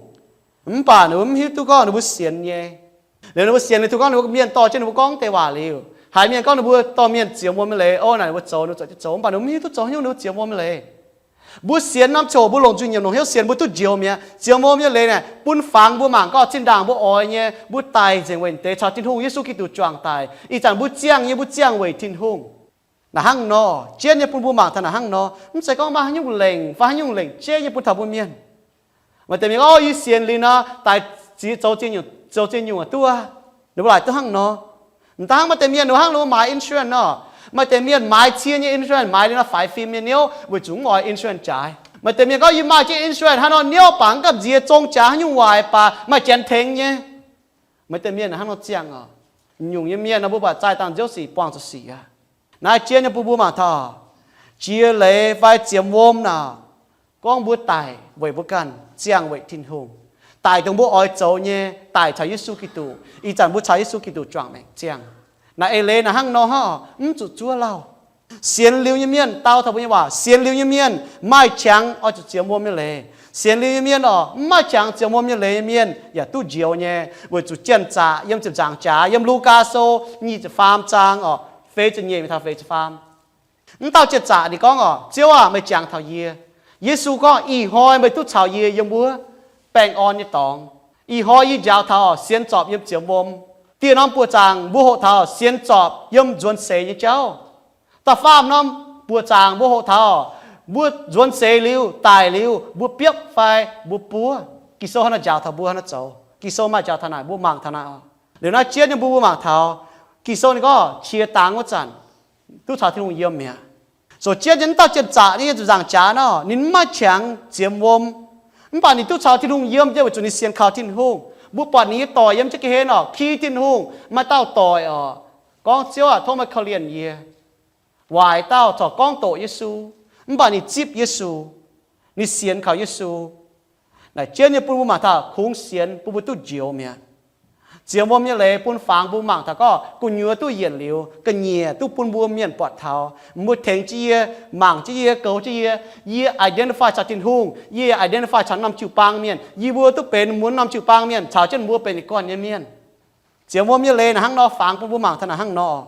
mv baac ninh mbuo mv hiuv duqv gorngv ninh mbuo sienx nyei. Liuz ninh mbuo sienx liuz Tin-Hungh gorngv ninh mbuo mienh dorh jienv ninh mbuo gorngv deix waac liuz, haaix mienh gorngv ninh mbuo dorh mienh ziemx wuom nyei leiz, o, naaic ninh mbuo zoux, ninh mbuo zoux jienv zoux, mv baac ninh mbuo mv hiuv duqv zoux haaix nyungc ninh mbuo ziemx wuom nyei leiz. Mbuo sienx norm coc mbuo longc nzuih nyiemc, longc hnyouv sienx, mbuo duqv njoux mi'aqv. Ziemx wuom nyei leiz naaic bun fangx mbuo mangc gorngv zinh ndaangc mbuo oix nyei, mbuo daic nzengc weic deix caux Tin-Hungh Yesu Giduc juangc daic. Ih zanc mbuo ziangh nyei, mbuo ziangh weic Tin-Hungh. Naaic hnangv nor, jienv nyei bun mbuo mangc taux naaic hnangv nor, mv zeiz gorngv maaih haaix nyungc lengc fai haaix nyungc lengc jeiv nyei bun taux mbuo mienh. Maaih deix mienh gorngv, Yie sienx liuz nor, daic ziex, zoux ziex nyungc, zoux ziex nyungc duqv aqv. Ninh mbuo laaic duqv hnangv nor. M'daaih hnangv maaih deix mienh ninh mbuo hnangv ninh mbuo maaiz insurance nor, maaih deix mienh maaiz cie nyei insurance, maaiz liuz nor faix fim nyei niouv weic zuqc mv oix insurance jaaix. Maaih deix mienh gorngv, Yie maaih jienv insurance hnangv nor niouv baac mv gamh nziex, zong jaax haaix nyungc waaic baac maaih janx tengx nyei. Maaih deix mienh hnangv nor ziangh oc. Nyungc nyei mienh nor mbuo buatc zaih dangh nziouv sic buangh zuqc sic aqv. Naaiv jienv nyei bun mbuo mangc taux jiex leiz fai ziemx wuom naaic, gorngv mbuo daic weic mbuo ganh, ziangh weic Tin-Hungh. Daic dongh mbuo oix zoux nyei, daic caux Yesu Giduc. Ih zanc mbuo caux Yesu Giduc juangc maengc ziangh. Naaic eix leiz naaic hnangv nor hnangv, mv zuqc zuov lauh. Sienx liuz nyei mienh dau taux mbuo nyei waac, sienx liuz nyei mienh maaih qangx oix zuqc ziemx wuom nyei leiz. Sienx liuz nyei mienh oc, mv maaih qangx ziemx wuom nyei leiz nyei mienh yaac duqv njoux nyei, weic zuqc janx-zaqc yiem ziepc nzaangc jaax, yiem Lugaa Sou nyic ziepc faam zaang oc, feix ziepc nyeic mingh taux feix ziepc faam. Mv dauh janx-zaqc ninh gorngv oc, Ziouv aah! Meih jangx taux yie. Yesu gorngv, Ih hnoi meih duqv caux yie yiem wuov baengh orn nyei dorngx. Ih hnoi yie njaaux taux sienx zorpc yiem ziemx wuom. Dieh norm buoqc zaangc mbuo hoqc taux sienx zorpc yiem nzuonx seix nyei jauv. Da'faam norm buoqc zaangc mbuo hoqc taux mbuo nzuonx seix liuz, daic liuz, mbuo biopv fai mbuo buov. Ging-Sou hnangv naaiv njaaux taux mbuo hnangv naaiv zoux. Ging-Sou maaih njaaux taux naaic, mbuo mangc taux naaiv oc. Liuz naaiv jienv nyei mbuo, mbuo mangc taux Ging-Sou ninh gorngv qiex dangx wuov zanc duqv caux Tin-Hungh yiem mi'aqv. Zoux jienv nyei wuov dauh janx-zaqc nyei ziepc nzaangc jaax nor, ninh mv maaih qangx ziemx wuom, mv baac ninh duqv caux Tin-Hungh yiem jienv weic zuqc ninh sienx kaux Tin-Hungh. Mbuo buatc ninh nyei doic yiem jienv ga'hlen oc, ki Tin-Hungh, maaih dauh doic oc, gorngv, Ziouv aah! Tov meih korv-lienh yie. Waaic dauh corc gorngv doqc Yesu, mv baac ninh zipv Yesu, ninh sienx kaux Yesu. Naaic jienv nyei bun mbuo mangc taux kungx sienx bun mbuo duqv njoux mi'aqv. Ziemx wuom nyei leiz bun fangx mbuo mangc taux gorngv gu'nyuoz duqv yienc liuz, ga'nyiec duqv bun mbuo mienh buatc taux. Mbuo tengx jienv yie, mangc jienv yie, goux jienv yie, yie identify caux Tin-Hungh, yie identify caux norm jiu-baang mienh. Yie mbuo duqv benx mbuo norm jiu-baang mienh, caux jienv mbuo benx yietc guanh nyei mienh. Ziemx wuom nyei leiz naaic hnangv nor, fangx bun mbuo mangc taux naaic hnangv nor.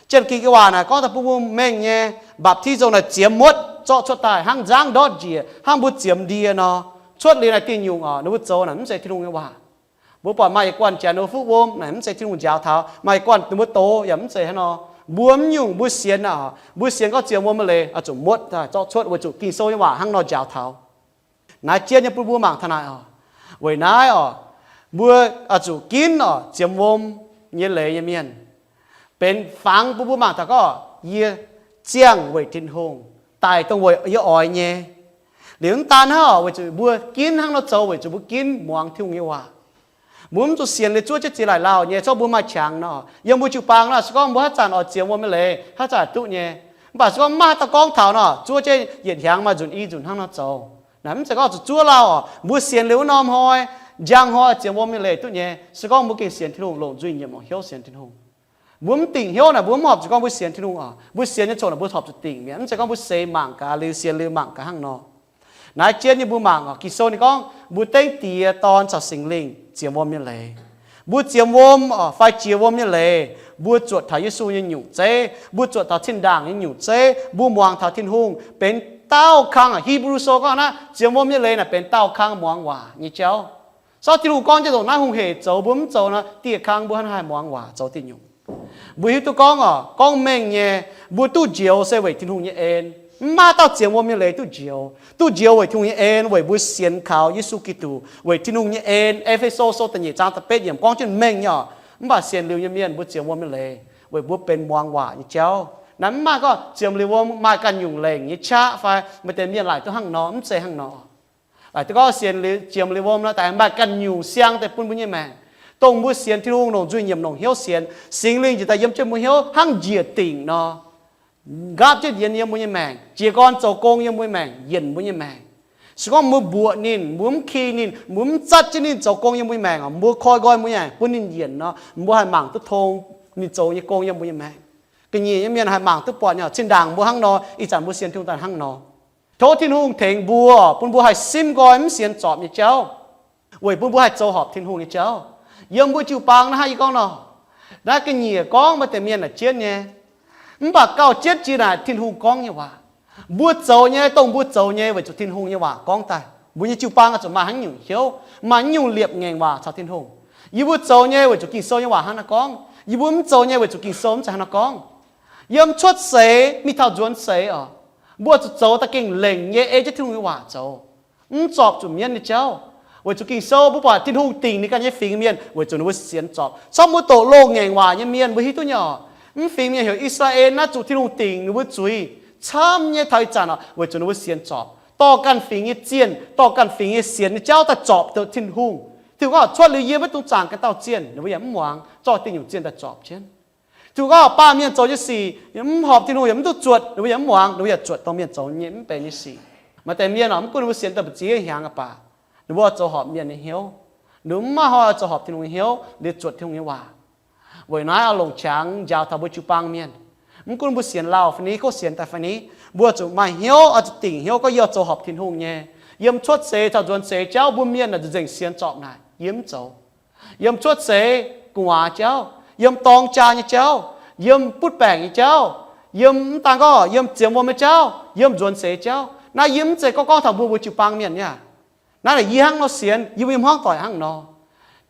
Janx-Ging-Sou waac naaic gorngv daaih bun mbuo mengh nyei, mbaptizo naaic ziemx muotv zorqv cuotv daaih hnangv nzangv ndortv njiec, hnangv mbuo ziemx ndie nor. Cuotv liuz naaic diuh nyungc oc, ninh mbuo zoux naaic mv zeiz Tin-Hungh nyei waac. Mbuo buatc maaih yietc guanh janx ninh mbuo fuqv wuom naaic mv zeiz Tin-Hungh njaaux taux, maaih yietc guanh ninh mbuo doz yaac mv zeiz hnangv nor. Mbuo mv nyungc, mbuo sienx naaic, mbuo sienx gorngv ziemx wuom nyei leiz oix zuqc muotv daaih zorqv cuotv weic zuqc Ging-Sou nyei waac hnangv nor njaaux taux. Naaiv jienv nyei bun mbuo mangc taux naaic oc. Weic naaiv oc, mbuo oix zuqc ginv oc, ziemx wuom nyei leiz nyei mienh, benx fangx bun mbuo mangc taux gorngv yie ziangh weic Tin-Hungh, daic dongh weic yie oix nyei. Liuz mv daan hnangv oc, weic zuqc mbuo ginv hnangv nor zoux weic zuqc mbuo ginv muangx Tin-Hungh nyei waac. Mbuo mv zuqc sienx liuz zuov jienv ziex laaic lauh nyei, corc mbuo maaih qangx nor. Yiem mbuo jiu-baang nor, se gorngv mbuo haaix zanc oix ziemx wuom nyei leiz, haaix zanc duqv nyei. Mv baac se gorngv maiv maaih dauh gorngv taux nor, zuov jienv yietc hnyangx maaih nzunc i nzunc hnangv nor zoux. Naaic mv zeiz gorngv zuqc zuov lauh oc. Mbuo sienx liuz wuov norm hnoi, njang hnoi ziemx wuom nyei leiz duqv nyei. Se gorngv mbuo gengh sienx Tin-Hungh, longc nzuih nyiemc longc hnyouv sienx Tin-Hungh. Mbuo mv dingc hnyouv naaic, mbuo mv horpc zuqc gorngv mbuo sienx Tin-Hungh oc. Mbuo sienx nyei coc naaic mbuo horpc zuqc dingc mi'aqv, mv zeiz gorngv mbuo seix mangc gaax liuz sienx liuz mangc gaax hnangv nor. Naaiv jienv nyei mbuo mangc oc, Ging-Sou ninh gorngv mbuo dengv Diex, Dorn caux Singx Lingh ziemx wuom nyei leiz. Mbuo ziemx wuom oc fai jiex wuom nyei leiz, mbuo zuotc taux Yesu nyei nyungc zeiv, mbuo zuotc taux zinh ndaangc nyei nyungc zeiv, mbuo muangx taux Tin-Hungh benx daauh kang. Hipv^lu Sou gorngv naaiv ziemx wuom nyei leiz naaic benx daauh kang muangx waac nyei jauv. Sortv Tin-Hungh gorngv jienv ndongc naaiv hungh hec zoux, mbuo mv zoux nor, dieh kang mbuo hnangv haaix muangx waac zoux diuh nyungc. Mbuo hiuv duqv gorngv oc, gorngv mengh nyei, mbuo duqv njoux se weic Tin-Hungh nyei en. Mv maaih dauh ziemx wuom nyei leiz duqv njoux. Duqv njoux weic Tin-Hungh nyei en, weic mbuo sienx kaux Yesu Giduc, weic Tin-Hungh nyei en. E^fe^so Sou da'nyeic zaang da'betv yiemc gorngv jienv mengh nyei oc. Mv baac sienx liuz nyei mienh mbuo ziemx wuom nyei leiz weic mbuo benx muangx waac nyei jauv. Naaiv mv maaih gorngv ziemx liuz wuom maaih ganh nyungc lengc nyei qaqv fai maaih deix mienh laaic duqv hnangv nor, mv zeiz hnangv nor. Laaic duqv gorngv sienx liuz, ziemx liuz wuom nor, daaih maaih ganh nyungc siang daaih bun mbuo nyei maengc. Dongh mbuo sienx Tin-Hungh longc nzuih nyiemc longc hnyouv sienx, Singx Lingh njiec daaih yiem jienv mbuo hnyouv hnangv njiec dingc nor, nqaapv jienv yienx yiem mbuo nyei maengc, jiez gorn zoux gong yiem mbuo nyei maengc, yienc mbuo nyei maengc. Se gorngv mbuo mbuoqc ninh, mbuo mv ki ninh, mbuo mv zatv jienv ninh zoux gong yiem mbuo nyei maengc, mbuo koi nqoi mbuo nyei maengc bun ninh yienc nor, mbuo haih mangc duqv tong ninh zoux nyei gong yiem mbuo nyei maengc. Ga'nyiec nyei mienh haih mangc duqv buatc nyei, zinh ndaangc mbuo hnangv nor, ih zanc mbuo sienx Tin-Hungh daaih hnangv nor. Tov Tin-Hungh tengx mbuo, bun mbuo haih simv nqoi mv sienx zorpc nyei jauv, weic bun mbuo haih zoux horpc Tin-Hungh nyei jauv. Yiem mbuo jiu-baang naaiv hnangv yie gorngv nor, naaiv ga'nyiec gorngv maaih deix mienh naaic jienv nyei, mv baac gauh jienv jiex naaic Tin-Hungh gorngv nyei waac. Mbuo zoux nyei, dongh mbuo zoux nyei weic zuqc Tin-Hungh nyei waac gorngv daaih. Mbuo nyei jiu-baang oix zuqc maaih hnangv nyungc hnyouv, maaih nyungc liepc ngaengc waac caux Tin-Hungh. Yie mbuo zoux nyei weic zuqc Ging-Sou nyei waac hnangv naaiv gorngv. Yie mbuo mv zoux nyei weic zuqc Ging-Sou mv zeiz hnangv naaiv gorngv. Yiem cuotv seix mingh taux nzuonx seix oc, mbuo zuqc zoux daaih gengh lengc nyei ei jienv Tin-Hungh nyei waac zoux, mv zorpc zuqc mienv nyei jauv. Weic zuqc Ging-Sou mbuo buatc Tin-Hungh dingc ninh ganh nyei fingx mienh weic zuqc ninh mbuo sienx zorpc. Corc mbuo doqc loz-ngaengc waac nyei mienh mbuo hiuv duqv nyei oc. Mv fingx mienh heuc I^saa^laa^en naaiv zuqc Tin-Hungh dingc ninh mbuo zuiz camv nyei taux ih zanc oc, weic zuqc ninh mbuo sienx zorpc, dorh ganh fingx nyei zienh, dorh ganh fingx nyei sienx nyei jauv daaih zorpc Tin-Hungh. Tin-Hungh gorngv cuotv liuz yie maiv dungx zaangc ganh dauh zienh, ninh mbuo yaac mv muangx, zorqv diuh nyungc zienh daaih zorpc jienv. Tin-Hungh gorngv baamh mienh zoux nyei sic yaac mv horpc Tin-Hungh, yaac mv duqv zuotc, ninh mbuo yaac mv muangx, ninh mbuo yaac zuotc dongh mienh zoux nyei mv benx nyei sic. Maaih deix mienh oc, mv gunv ninh mbuo sienx daaih mbu'ziex hnyangx aqv baac, ninh mbuo zoux horpc mienh nyei hnyouv. Ninh mbuo mv maaih hnoi zoux horpc Tin-Hungh nyei hnyouv, liuz zuotc Tin-Hungh nyei waac. Weic naaiv oix longc qangx njaaux taux mbuo jiu-baang mienh. Mv gunv mbuo sienx lauh fai ni, kov sienx daaih fai ni, mbuo zuqc maaih hnyouv, oix zuqc dingc hnyouv gorngv yie zoux horpc Tin-Hungh nyei. Yiem cuotv seix caux nzuonx seix jauv mbuo mienh naaic nzengc sienx zorpc naaic, yie mv zoux. Yiem cuotv seix gu'nguaaz jauv, yiem dorng jaa nyei jauv, yiem butv baengc nyei jauv, yiem mv daan gorngv yiem ziemx wuom nyei jauv, yiem nzuonx seix jauv, naaiv yie mv zeiz gorngv gorngv taux mbuo mbuo jiu-baang mienh nyei aqv. Naaiv yie hnangv nor sienx, yie mbuo nyei hmuangv doic hnangv nor.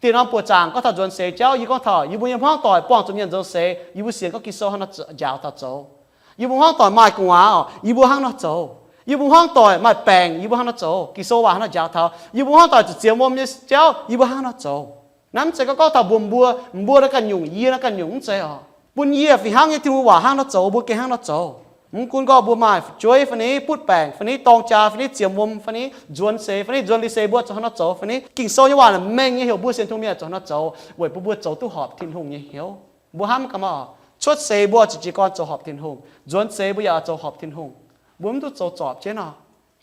Dieh norm buoqc zaangc gorngv taux nzuonx seix jauv, yie gorngv taux yie mbuo nyei hmuangv doic buangh zuqc mienh nzuonx seix, yie mbuo sienx gorngv Ging-Sou hnangv nor njaaux taux zoux. Yie mbuo hmuangv doic maaih gu'nguaaz oc, yie mbuo hnangv nor zoux. Yie mbuo hmuangv doic maaih baengc, yie mbuo hnangv nor zoux. Ging-Sou waac hnangv nor njaaux taux, yie mbuo hmuangv doic zuqc ziemx wuom nyei jauv, yie mbuo hnangv nor zoux. Naaiv mv zeiz gorngv gorngv taux mbuo, mbuo, mbuo naaiv ganh nyungc, yie naaiv ganh nyungc mv zeiz oc. Bun yie fih hnangv nyei Tin-Hungh waac hnangv nor zoux, mbuo gengh hnangv nor zoux. Mv gunv gorngv mbuo maaih fu'jueiv fai ni, butv baengc fai ni, dorng jaa fai ni, ziemx wuom fai ni, nzuonx seix fai ni, nzuonx liuz seix mbuo zuqc hnangv nor zoux fai ni, Ging-Sou nyei waac mengh nyei heuc mbuo sienx Tin-Hungh mienh zuqc hnangv nor zoux weic bun mbuo zoux duqv horpc Tin-Hungh nyei hnyouv. Mbuo hnamv gaax maah oc. Cuotv seix mbuo zuqc jiez gorn zoux horpc Tin-Hungh, nzuonx seix mbuo yaac zoux horpc Tin-Hungh. Mbuo mv duqv zoux zorpc jienv nor,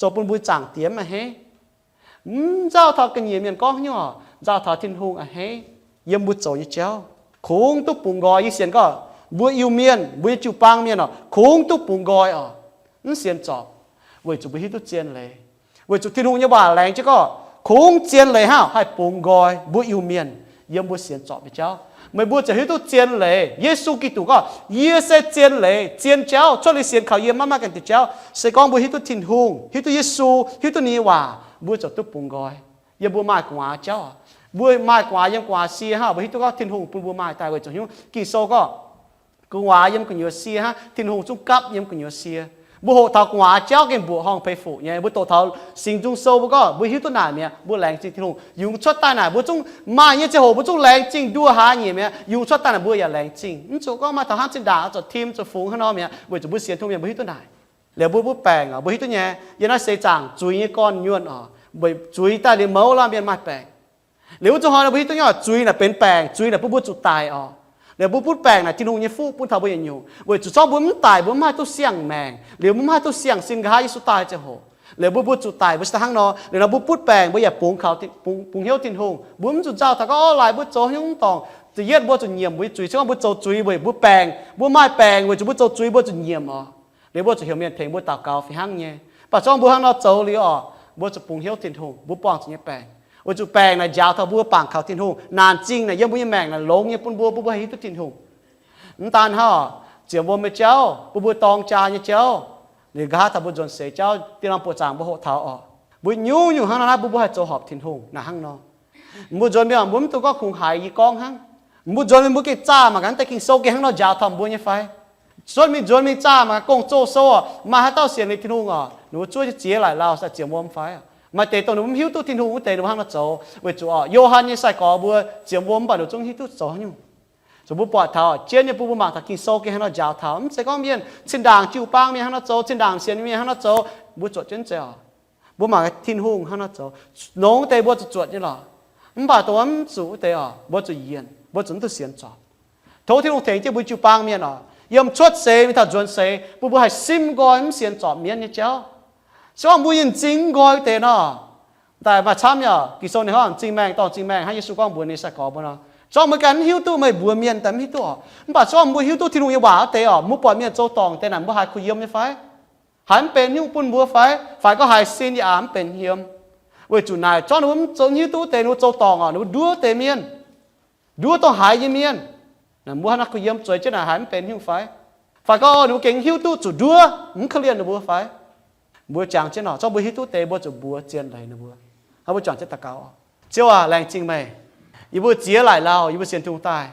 zoux bun mbuo zaangc diex mv a'hneiv. Mv nzauh taux ga'nyiec mienh gorngv hnyouv oc, nzauh taux Tin-Hungh a'hneiv yiem mbuo zoux nyei jauv. Kungx duqv bungx nqoi. Yie sienx gorngv mbuo Iu-Mienh, mbuo nyei jiu-baang mienh oc, kungx duqv bungx nqoi oc, mv sienx zorpc, weic zuqc mbuo hiuv duqv zien leiz. Weic zuqc Tin-Hungh nyei waac laengz jienv gorngv, kungx zien leiz hnangv haih bungx nqoi mbuo Iu-Mienh yiem mbuo sienx zorpc nyei jauv. Meih mbuo ziouc hiuv duqv zien leiz. Yesu Giduc gorngv, yie se zien leiz, zien jauv. Cuotv liuz sienx kaux yie maiv maaih ganh diuc jauv. Se gorngv mbuo hiuv duqv Tin-Hungh, hiuv duqv Yesu, hiuv duqv ninh nyei waac, mbuo ziouc duqv bungx nqoi. Yiem mbuo maaih gu'nguaaz jauv oc, mbuo maaih gu'nguaaz yiem gu'nguaaz sie hnangv, mbuo hiuv duqv gorngv Tin-Hungh bun mbuo maaih daaih. Weic zuqc nyungc Ging-Sou gorngv, gu'nguaaz yiem gu'nyuoz sie hnangv, Tin-Hungh zungv gapv yiem gu'nyuoz sie. Mbuo hoqc taux gu'nguaaz jauv gengh mbuoqc horngh peix fuqv nyei. Mbuo doqc taux Singx Nzung Sou mbuo gorngv mbuo hiuv duqv naaic mi'aqv, mbuo laengz zingh Tin-Hungh. Yungz cuotv daaih naaic mbuo zungv maaih nyei ziangh hoc mbuo zungv laengz zingh nduoh hlaax nyieqc mi'aqv. Yungz cuotv daaih naaic mbuo yaac laengz zingh. Mv zuqc gorngv maaih taux hnangv zinh ndaangc zuqc tim zuqc fungx hnangv nor mi'aqv, weic zuqc mbuo sienx Tin-Hungh mienh mbuo hiuv duqv naaic. Liuz mbuo butv baengc oc, mbuo hiuv duqv nyei. Yiem naaiv seix zaangc zuiz nyei gorn nyuonh oc, weic zuiz daaih liuz mouz laanh mienh maaih baengc. Liuz wuov zuqc hnoi mbuo hiuv duqv nyei oc, zuiz naaic benx baengc, zuiz naaic bun mbuo zuqc daic oc. Liuz mbuo butv baengc naaic Tin-Hungh nyei fuqv bun taux mbuo yietc nyungc, weic zuqc zorngv mbuo mv daic mbuo mv haih duqv siang-maengc. Liuz mbuo mv haih duqv siang-sin nqa'haav Yesu daaih ziangh hoc. Liuz mbuo mbuo zuqc daic mbuo se hnangv nor. Liuz nor mbuo butv baengc mbuo yaac bungx kaux, bungx hnyouv Tin-Hungh. Mbuo mv zuqc nzauh taux gorngv, orv, laaix mbuo zoux hnyouv mv dorngc, ziepc yietv mbuo zuqc nyiemc mbuo nyei zuiz. Se gorngv mbuo zoux zuiz weic mbuo baengc, mbuo maaih baengc weic zuqc mbuo zoux zuiz mbuo zuqc nyiemc oc. Liuz mbuo zuqc heuc mienh tengx mbuo daux gaux fih hnangv nyei. Mv baac zorngv mbuo hnangv nor zoux liuz oc, mbuo zuqc bungx hnyouv Tin-Hungh, mbuo buangh zuqc nyei baengc. Weic zuqc baengc naaic njaaux taux mbuo bangc kaux Tin-Hungh. Naanc zingh naaic yiem mbuo nyei maengc naaic longx nyei bun mbuo, bun mbuo haih hiuv duqv Tin-Hungh. Mv daan hnangv oc, ziepc wuom nyei jauv, bun mbuo dorng jaa nyei jauv, liuz nqa'haav taux mbuo nzuonx seix jauv, diex norm buoqc zaangc mbuo hoqc taux oc, mbuo nyungc-nyungc hnangv nor naaiv bun mbuo haih zoux horpc Tin-Hungh naaic hnangv nor. Mbuo nzuonx mingh mbuo mv dungx gorngv kungx haiz yie gorngv hnangv. Mbuo nzuonx mingh mbuo gengh zaah mangc gaax naaiv deix Ging-Sou gengh hnangv nor njaaux taux mbuo nyei fai. Cuotv mingh nzuonx mingh zaah mangc gaax Gong-Zoh Sou oc, maaih haaix dauh sienx liuz Tin-Hungh oc, ninh mbuo zuov jiez laic lauh sai ziepc wuom fai? Maaih deix dongh ninh mbuo mv hiuv duqv Tin-Hungh wuov deix ninh mbuo hnangv nor zoux. Weic zuqc oc, Yo^han nyei sai-gorx mbuo ziepc wuom mv baac ninh zungv hiuv duqv zoux haaix nyungc. Zuqc mbuo buatc taux jienv nyei bun mbuo mangc taux Ging-Sou gengh hnangv nor njaaux taux. Mv zeiz gorngv mienh zinh ndaangc jiu-baang mienh hnangv nor zoux, zinh ndaangc sienx mienh hnangv nor zoux, mbuo zuotc jienv zeiz oc. Mbuo mangc Tin-Hungh hnangv nor zoux. Longx deix mbuo zuqc zuotc nyei lorqc. Mv baac dongh mv zuqc wuov deix oc, mbuo zuqc yienc, mbuo zuqc mv duqv sienx zorpc. Tov Tin-Hungh tengx jienv mbuo jiu-baang mienh oc, yiem cuotv seix mingh taux nzuonx seix bun mbuo haih simv nqoi mv sienx zorpc mienv nyei jauv. Se gorngv mbuo nyei m'zing mv nqoi wuov deix nor, daaih maaih camv nyei oc. Ging-Sou ninh gorngv m'zing maengh dorh m'zing maengh hnangv Yesu gorngv mbuox ninh sai-gorx mbuo nor. Se gorngv meih ganh mv hiuv duqv, meih mbuox mienh daaih mv hiuv duqv oc. Mv baac se gorngv mbuo hiuv duqv Tin-Hungh nyei waac wuov deix oc, mbuo buatc mienh zoux dorngc deix naaic mbuo haiz kuh yiem nyei fai? Haiz mv benx haaix nyungc bun mbuo fai? Fai gorngv haiz sin yaac mv benx haaix nyungc. Weic zuqc naaic zorngv ninh mbuo mv zoux, hiuv duqv wuov deix ninh mbuo zoux dorngc oc, ninh mbuo nduov deix mienh, nduov dongh haiz nyei mienh. Naaic mbuo hnangv naaiv kuh yiem zueiz jienv naaic haiz mv benx haaix nyungc fai? Fai gorngv ninh mbuo gengh hiuv duqv zuqc nduov, mv korv-lienh ninh mbuo fai? Mbuo jangx jienv oc, zorngv mbuo hiuv duqv deix mbuo zuqc mbuox zien leiz ninh mbuo. Hnangv mbuo juangc jienv daux gaux oc. Ziouv aac, laengz zingh meih. Yie mbuo ziex laic lauh yie mbuo sienx Tin-Hungh daaih.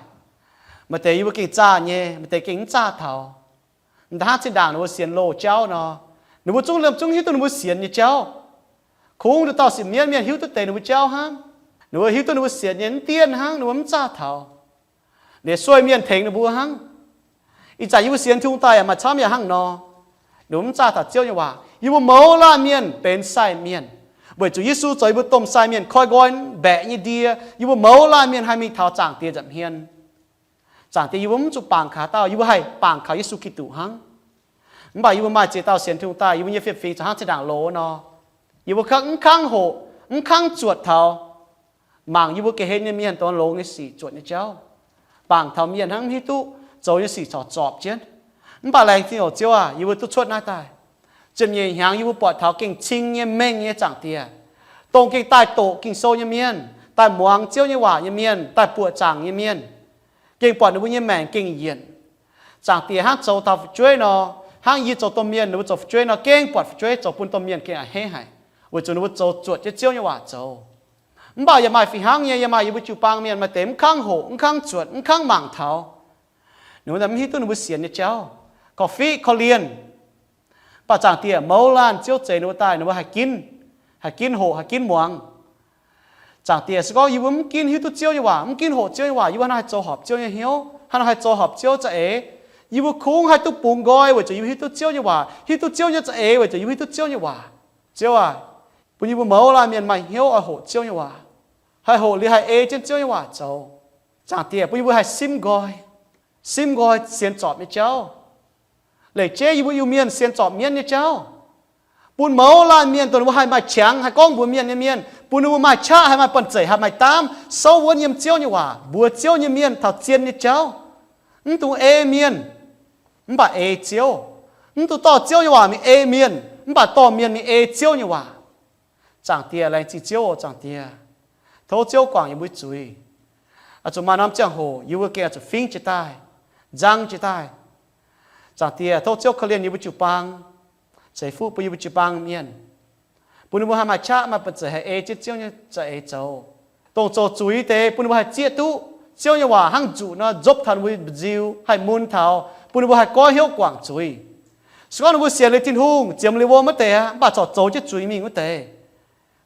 Maaih deix yie mbuo gengh zaah nyei, maaih deix gengh mv zaah taux. Mv daan hnangv zinh ndaangc ninh mbuo sienx loz jauv nor, ninh mbuo zungv liemh zungv hiuv duqv ninh mbuo sienx nyei jauv. Kungx nduqc dauh sipv mienv mienh hiuv duqv deix ninh mbuo jauv hnangv. Ninh mbuo hiuv duqv ninh mbuo sienx nyei mv dienh hnangv, ninh mbuo mv zaah taux. Liuz sueih mienh tengx ninh mbuo hnangv. Ih zanc yie mbuo sienx Tin-Hungh daaih yaac maaih camv yaac hnangv nor. Ninh mbuo mv zaah taux Ziouv nyei waac. Yie mbuo mouz laanh mienh benx sai mienh, weic zuqc Yesu zoux yie mbuo domh sai mienh, koi nqoi mbaeqc nyei ndie. Yie mbuo mouz laanh mienh haih mingh taux Zaangc Diex nza'hmien. Zaangc Diex yie mbuo mv zuqc bangc kaux haaix dauh, yie mbuo haih bangc kaux Yesu Giduc hnangv. Mv baac yie mbuo maaih ziex dauh sienx Tin-Hungh daaih, yie mbuo nyei fiem-fingx corc hnangv zinh ndaangc loz nor. Yie mbuo kangv mv kangv hoqc, mv kangv zuotc taux mangc yie mbuo ga'hlen nyei mienh dongh longx nyei sic, zuotc nyei jauv, bangc taux mienh hnangv mv hiuv duqv, zoux nyei sic corc zorpc jienv. Mv baac laengz zingh oc Ziouv aac, yie mbuo duqv cuotv naaiv daaih. Ziepc nyeic hnyangx yie mbuo buatc taux gengh cing nyei, mengh nyei Zaangc Diex, dongh gengh daaih doqc Ging-Sou nyei mienh, daaih muangx Ziouv nyei waac nyei mienh, daaih buoqc zaangc nyei mienh, gengh buatc ninh mbuo nyei maengc gengh yienc. Zaangc Diex hnangv zoux taux fu'jueiv nor, hnangv yie zoux domh mienh, ninh mbuo zoux fu'jueiv nor, gengh buatc fu'jueiv zoux bun domh mienh gengh a'hneiv haic, weic zuqc ninh mbuo zoux zuotc jienv Ziouv nyei waac zoux. Mv baac yaac maaih fih hnangv nyei, yaac maaih yie mbuo jiu-baang mienh maaih deix mv kangv hoqc, mv kangv zuotc, mv kangv mangc taux. Ninh mbuo mv hiuv duqv ninh mbuo sienx nyei jauv, korv-fiqv korv-lienh. Mv baac Zaangc Diex mouz laanh Ziouv zeix ninh mbuo daaih, ninh mbuo haih ginv, haih ginv hoqc, haih ginv muangx. Zaangc Diex se gorngv yie mbuo mv ginv hiuv duqv Ziouv nyei waac, mv ginv hoqc Ziouv nyei waac, yie mbuo hnangv naaiv haih zoux horpc Ziouv nyei hnyouv, hnangv naaiv haih zoux horpc Ziouv za'eix? Yie mbuo kungx haih duqv bungx nqoi weic zuqc yie mbuo hiuv duqv Ziouv nyei waac, hiuv duqv Ziouv nyei za'eix weic zuqc yie mbuo hiuv duqv Ziouv nyei waac. Ziouv aac, bun yie mbuo mouz laanh mienh maaih hnyouv oix hoqc Ziouv nyei waac, haih hoqc liuz haih ei jienv Ziouv nyei waac zoux. Zaangc Diex bun yie mbuo haih simv nqoi. simv nqoi sienx zorpc nyei jauv. Leiz jeiv yie mbuo Iu-Mienh sienx zorpc mienv nyei jauv. Bun mouz laanh mienh dongh ninh mbuo haih maaih qangx haih gorngv mbuox mienh nyei mienh, bun ninh mbuo maaih qaqv haih maaih banh zeic haih maaih daamv souv wuonv yiem Ziouv nyei waac, mbuox Ziouv nyei mienh taux zien nyei jauv. Mv dungx ei mienh, mv baac ei Ziouv. Mv dungx dorh Ziouv nyei waac mingh ei mienh, mv baac dorh mienh mingh ei Ziouv nyei waac. Zaangc Diex, laengz zingh Ziouv oc, Zaangc Diex. Tov Ziouv guangc yie mbuo zuiz. Oix zuqc maaih norm ziangh hoc yie mbuo gengh oix zuqc fingv jiez daaih, nzang jiez daaih. Zaangc Diex, tov Ziouv korv-lienh yie mbuo jiu-baang, ceix fuqv bun yie mbuo jiu-baang mienh, bun ninh mbuo haih maaih qaqv maaih banh zeic haih ei jienv Ziouv nyei za'eix zoux. Dongh zoux zuiz deix bun ninh mbuo haih zieqv duqv Ziouv nyei waac hnangv nzuqc nor nzopv taux ninh mbuo nziu, haih mun taux, bun ninh mbuo haih goiv hnyouv guangc zuiz. Se gorngv ninh mbuo sienx liuz Tin-Hungh, ziemx liuz wuom wuov deix aqv, mv baac corc zoux jienv zuiz mingh wuov deix.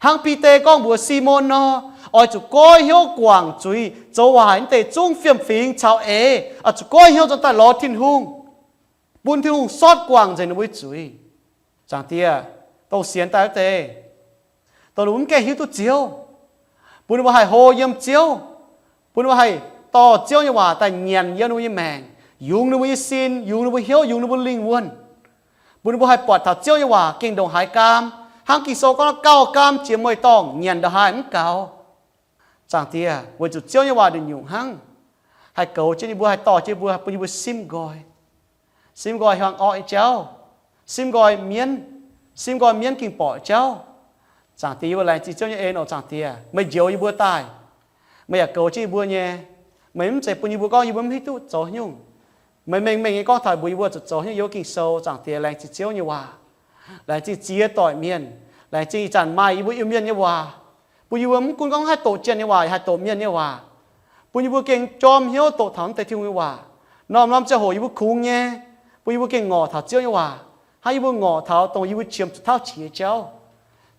Hnangv Bide gorngv mbuox Simon nor, oix zuqc goiv hnyouv guangc zuiz, zoux waaic wuov deix zungv fiem-fingx caux eix, oix zuqc goiv hnyouv nzuonx daaih lorz Tin-Hungh, bun Tin-Hungh sortv guangc nzengc ninh mbuo nyei zuiz. Zaangc Diex, dongh sienx daaih wuov deix, dongh ninh mbuo mv gaengh hiuv duqv Ziouv, bun ninh mbuo haih hlo yiem Ziouv, bun ninh mbuo haih dorh Ziouv nyei waac daaih nyanc yiem ninh mbuo nyei maengc, yungz ninh mbuo nyei sin, yungz ninh mbuo hnyouv, yungz ninh mbuo lingh wuonh, bun ninh mbuo haih buatc taux Ziouv nyei waac gengh ndongc haaix gaam, hnangv Ging-Sou gorngv, gauh gaam jiex mueiz-dorngh, nyanc ndongc haaix mv gaux. Zaangc Diex, weic zuqc Ziouv nyei waac nduqc nyungc hnangv, haih goux jienv ninh mbuo, haih dorh jienv ninh mbuo, bun ninh mbuo simv nqoi, simv nqoi hiuang orqv nyei jauv, simv nqoi mienv, simv nqoi mienv ging borqc jauv. Zaangc Diex, yie mbuo laengz zingh Ziouv nyei en oc. Zaangc Diex, meih njoux yie mbuo daaih, meih yaac goux jienv yie mbuo nyei. Meih mv zeiz bun yie mbuo gorngv yie mbuo mv hiuv duqv zoux haaix nyungc. Meih mengh mengh nyei gorngv taux mbuox yie mbuo zuqc zoux haaix nyungc yiem Ging-Sou. Zaangc Diex, laengz zingh Ziouv nyei waac, laengz zingh ziex doic mienh, laengz zingh ih zanc maaih yie mbuo Iu-Mienh nyei waac, bun yie mbuo mv gunv gorngv haih doqc jienh nyei waac, yaac haih doqc mienh nyei waac, bun yie mbuo gengh jorm hnyouv doqc taux mv deix Tin-Hungh nyei waac. Norm-norm ziangh hoc yie mbuo kungx nyei, bun yie mbuo gengh ngorc taux Ziouv nyei waac, hnangv yie mbuo ngorc taux dongh yie mbuo qiemx zuqc tauv qiex nyei jauv.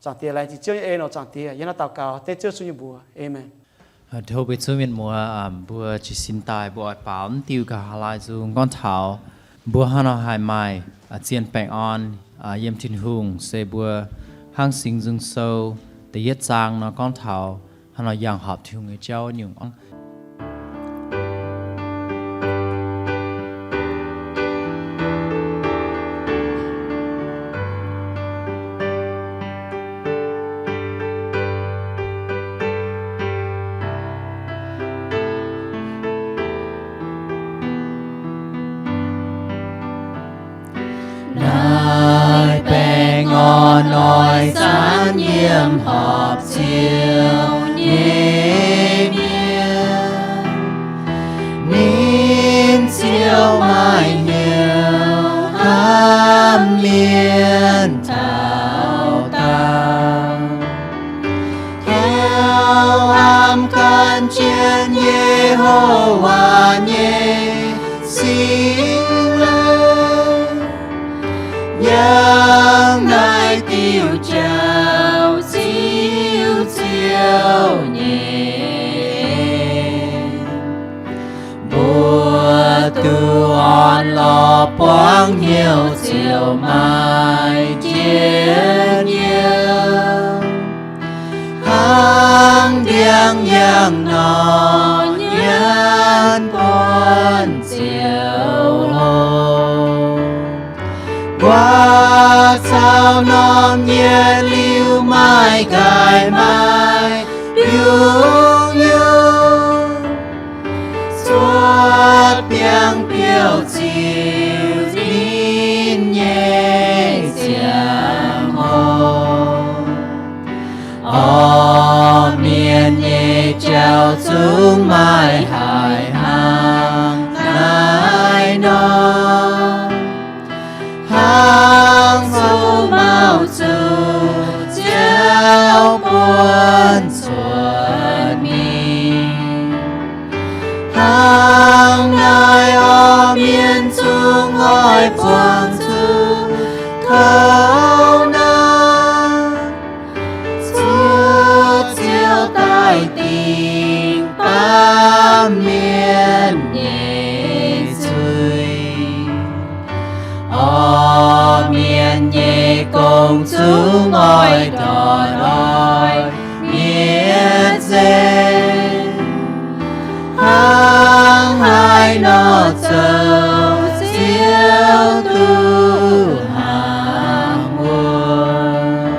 Zaangc Diex, laengz zingh Ziouv nyei en oc. Zaangc Diex, yie hnangv daux gaux dengv Ziouv Yesu nyei mbuox. Aamen. Tov mbuo zuov mienh muoz, mbuo jiez sin daaih mbuo oix baaux mv diuh nqa'haav laai nzung gorngv taux mbuo hnangv nor haih maaih zien baengh orn yiem Tin-Hungh, se mbuo hnangv Singx Nzung Sou da'yietv zaang nor gorngv taux hnangv nor yangh horpc Tin-Hungh nyei jauv nyungc. Naaiv baengh orn oix zanc yiem horpc Ziouv nyei mienh. Ninh Ziouv maaih hnyouv hnamv mienh taux daauh, hnyouv hnamv gan jienv Ye^ho^waa nyei Singx Lingh. Yangh naaiv diuh jauv ziux Ziouv nyei en, mbuo duqv orn lorz buangv hnyouv ziouc maaih njien-youh, hnangv ndiangx-yangh nor nyanc buonv ziouc hlo. Guaax caux norm yietc liuz maaih nqaaic maaih yungh nyungc, cuotv biangh biouv ziux ninh nyei ziangh hoc. Orv mienh nyei jauv zungv maaih haic hnangv naaiv nor, hnangv souv mauv zuqc ziouc buonv cuotv mingh. Hnangv naaiv orv mienh zungv oix buangh zuqc kouv naaiv, cuotv Ziouv daaih dingc baamh mienh nyei zuiz. Orv mienh nyei gong zungv oix ndortv oix mietc nzengc, hnangv haaix nor zoux Ziouv duqv hnangv wuov.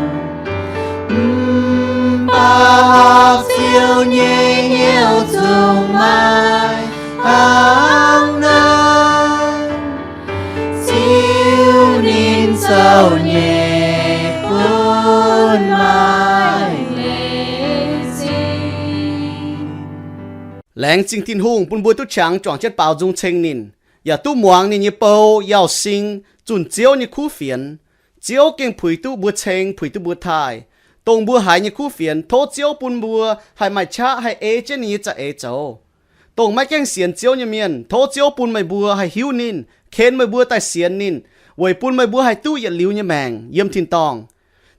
Mv baac Ziouv nyei hnyouv zungv maiv hnangv naaiv. Ziouv ninh zoux nyei bun maiv leiz zingh. Laengz zingh Tin-Hungh bun mbuo duqv qangx juangc jienv baaux nzung ceng ninh, yaac duqv muangx ninh nyei bou, Yauh Sing, zunh Ziouv nyei kuv fienx. Ziouv gengh puix duqv mbuo ceng, puix duqv mbuo taaih. Dongh mbuo haiz nyei kuv fienx, tov Ziouv bun mbuo haih maaih qaqv haih ei jienv ninh nyei za'eix zoux. Dongh maiv gaengh sienx Ziouv nyei mienh, tov Ziouv bun meih mbuo haih hiuv ninh, ken meih mbuo daaih sienx ninh, weic bun meih mbuo haih duqv yietc liuz nyei maengc yiem tin-dorngh.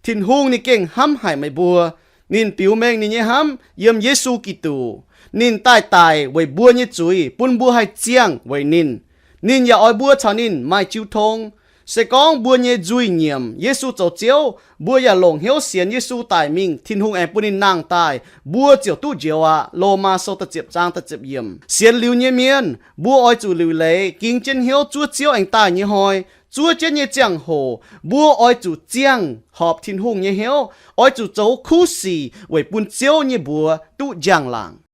Tin-Hungh ninh gengh hnamv haic meih mbuo. Ninh biux mengh ninh nyei hnamv yiem Yesu Giduc. Ninh daaih daic weic mbuo nyei zuiz, bun mbuo haih ziangh weic ninh. Ninh yaac oix mbuo caux ninh maaih jiu tong. Se gorngv mbuo nyei nzuih nyiemc Yesu zoux Ziouv, mbuo yaac longc hnyouv sienx Yesu daic mingh, Tin-Hungh aengx bun ninh nangh daaih, mbuo ziouc duqv njoux aqv. Lomaa Sou da'ziepc zaang da'ziepc yiemc. Sienx liuz nyei mienh, mbuo oix zuqc liuc leiz ging jienv hnyouv zuov Ziouv aengx daaih nyei hnoi. Zuov jienv nyei ziangh hoc mbuo oix zuqc ziangh horpc Tin-Hungh nyei hnyouv, oix zuqc zoux kuv sic weic bun Ziouv nyei mbuox duqv njang-laangc.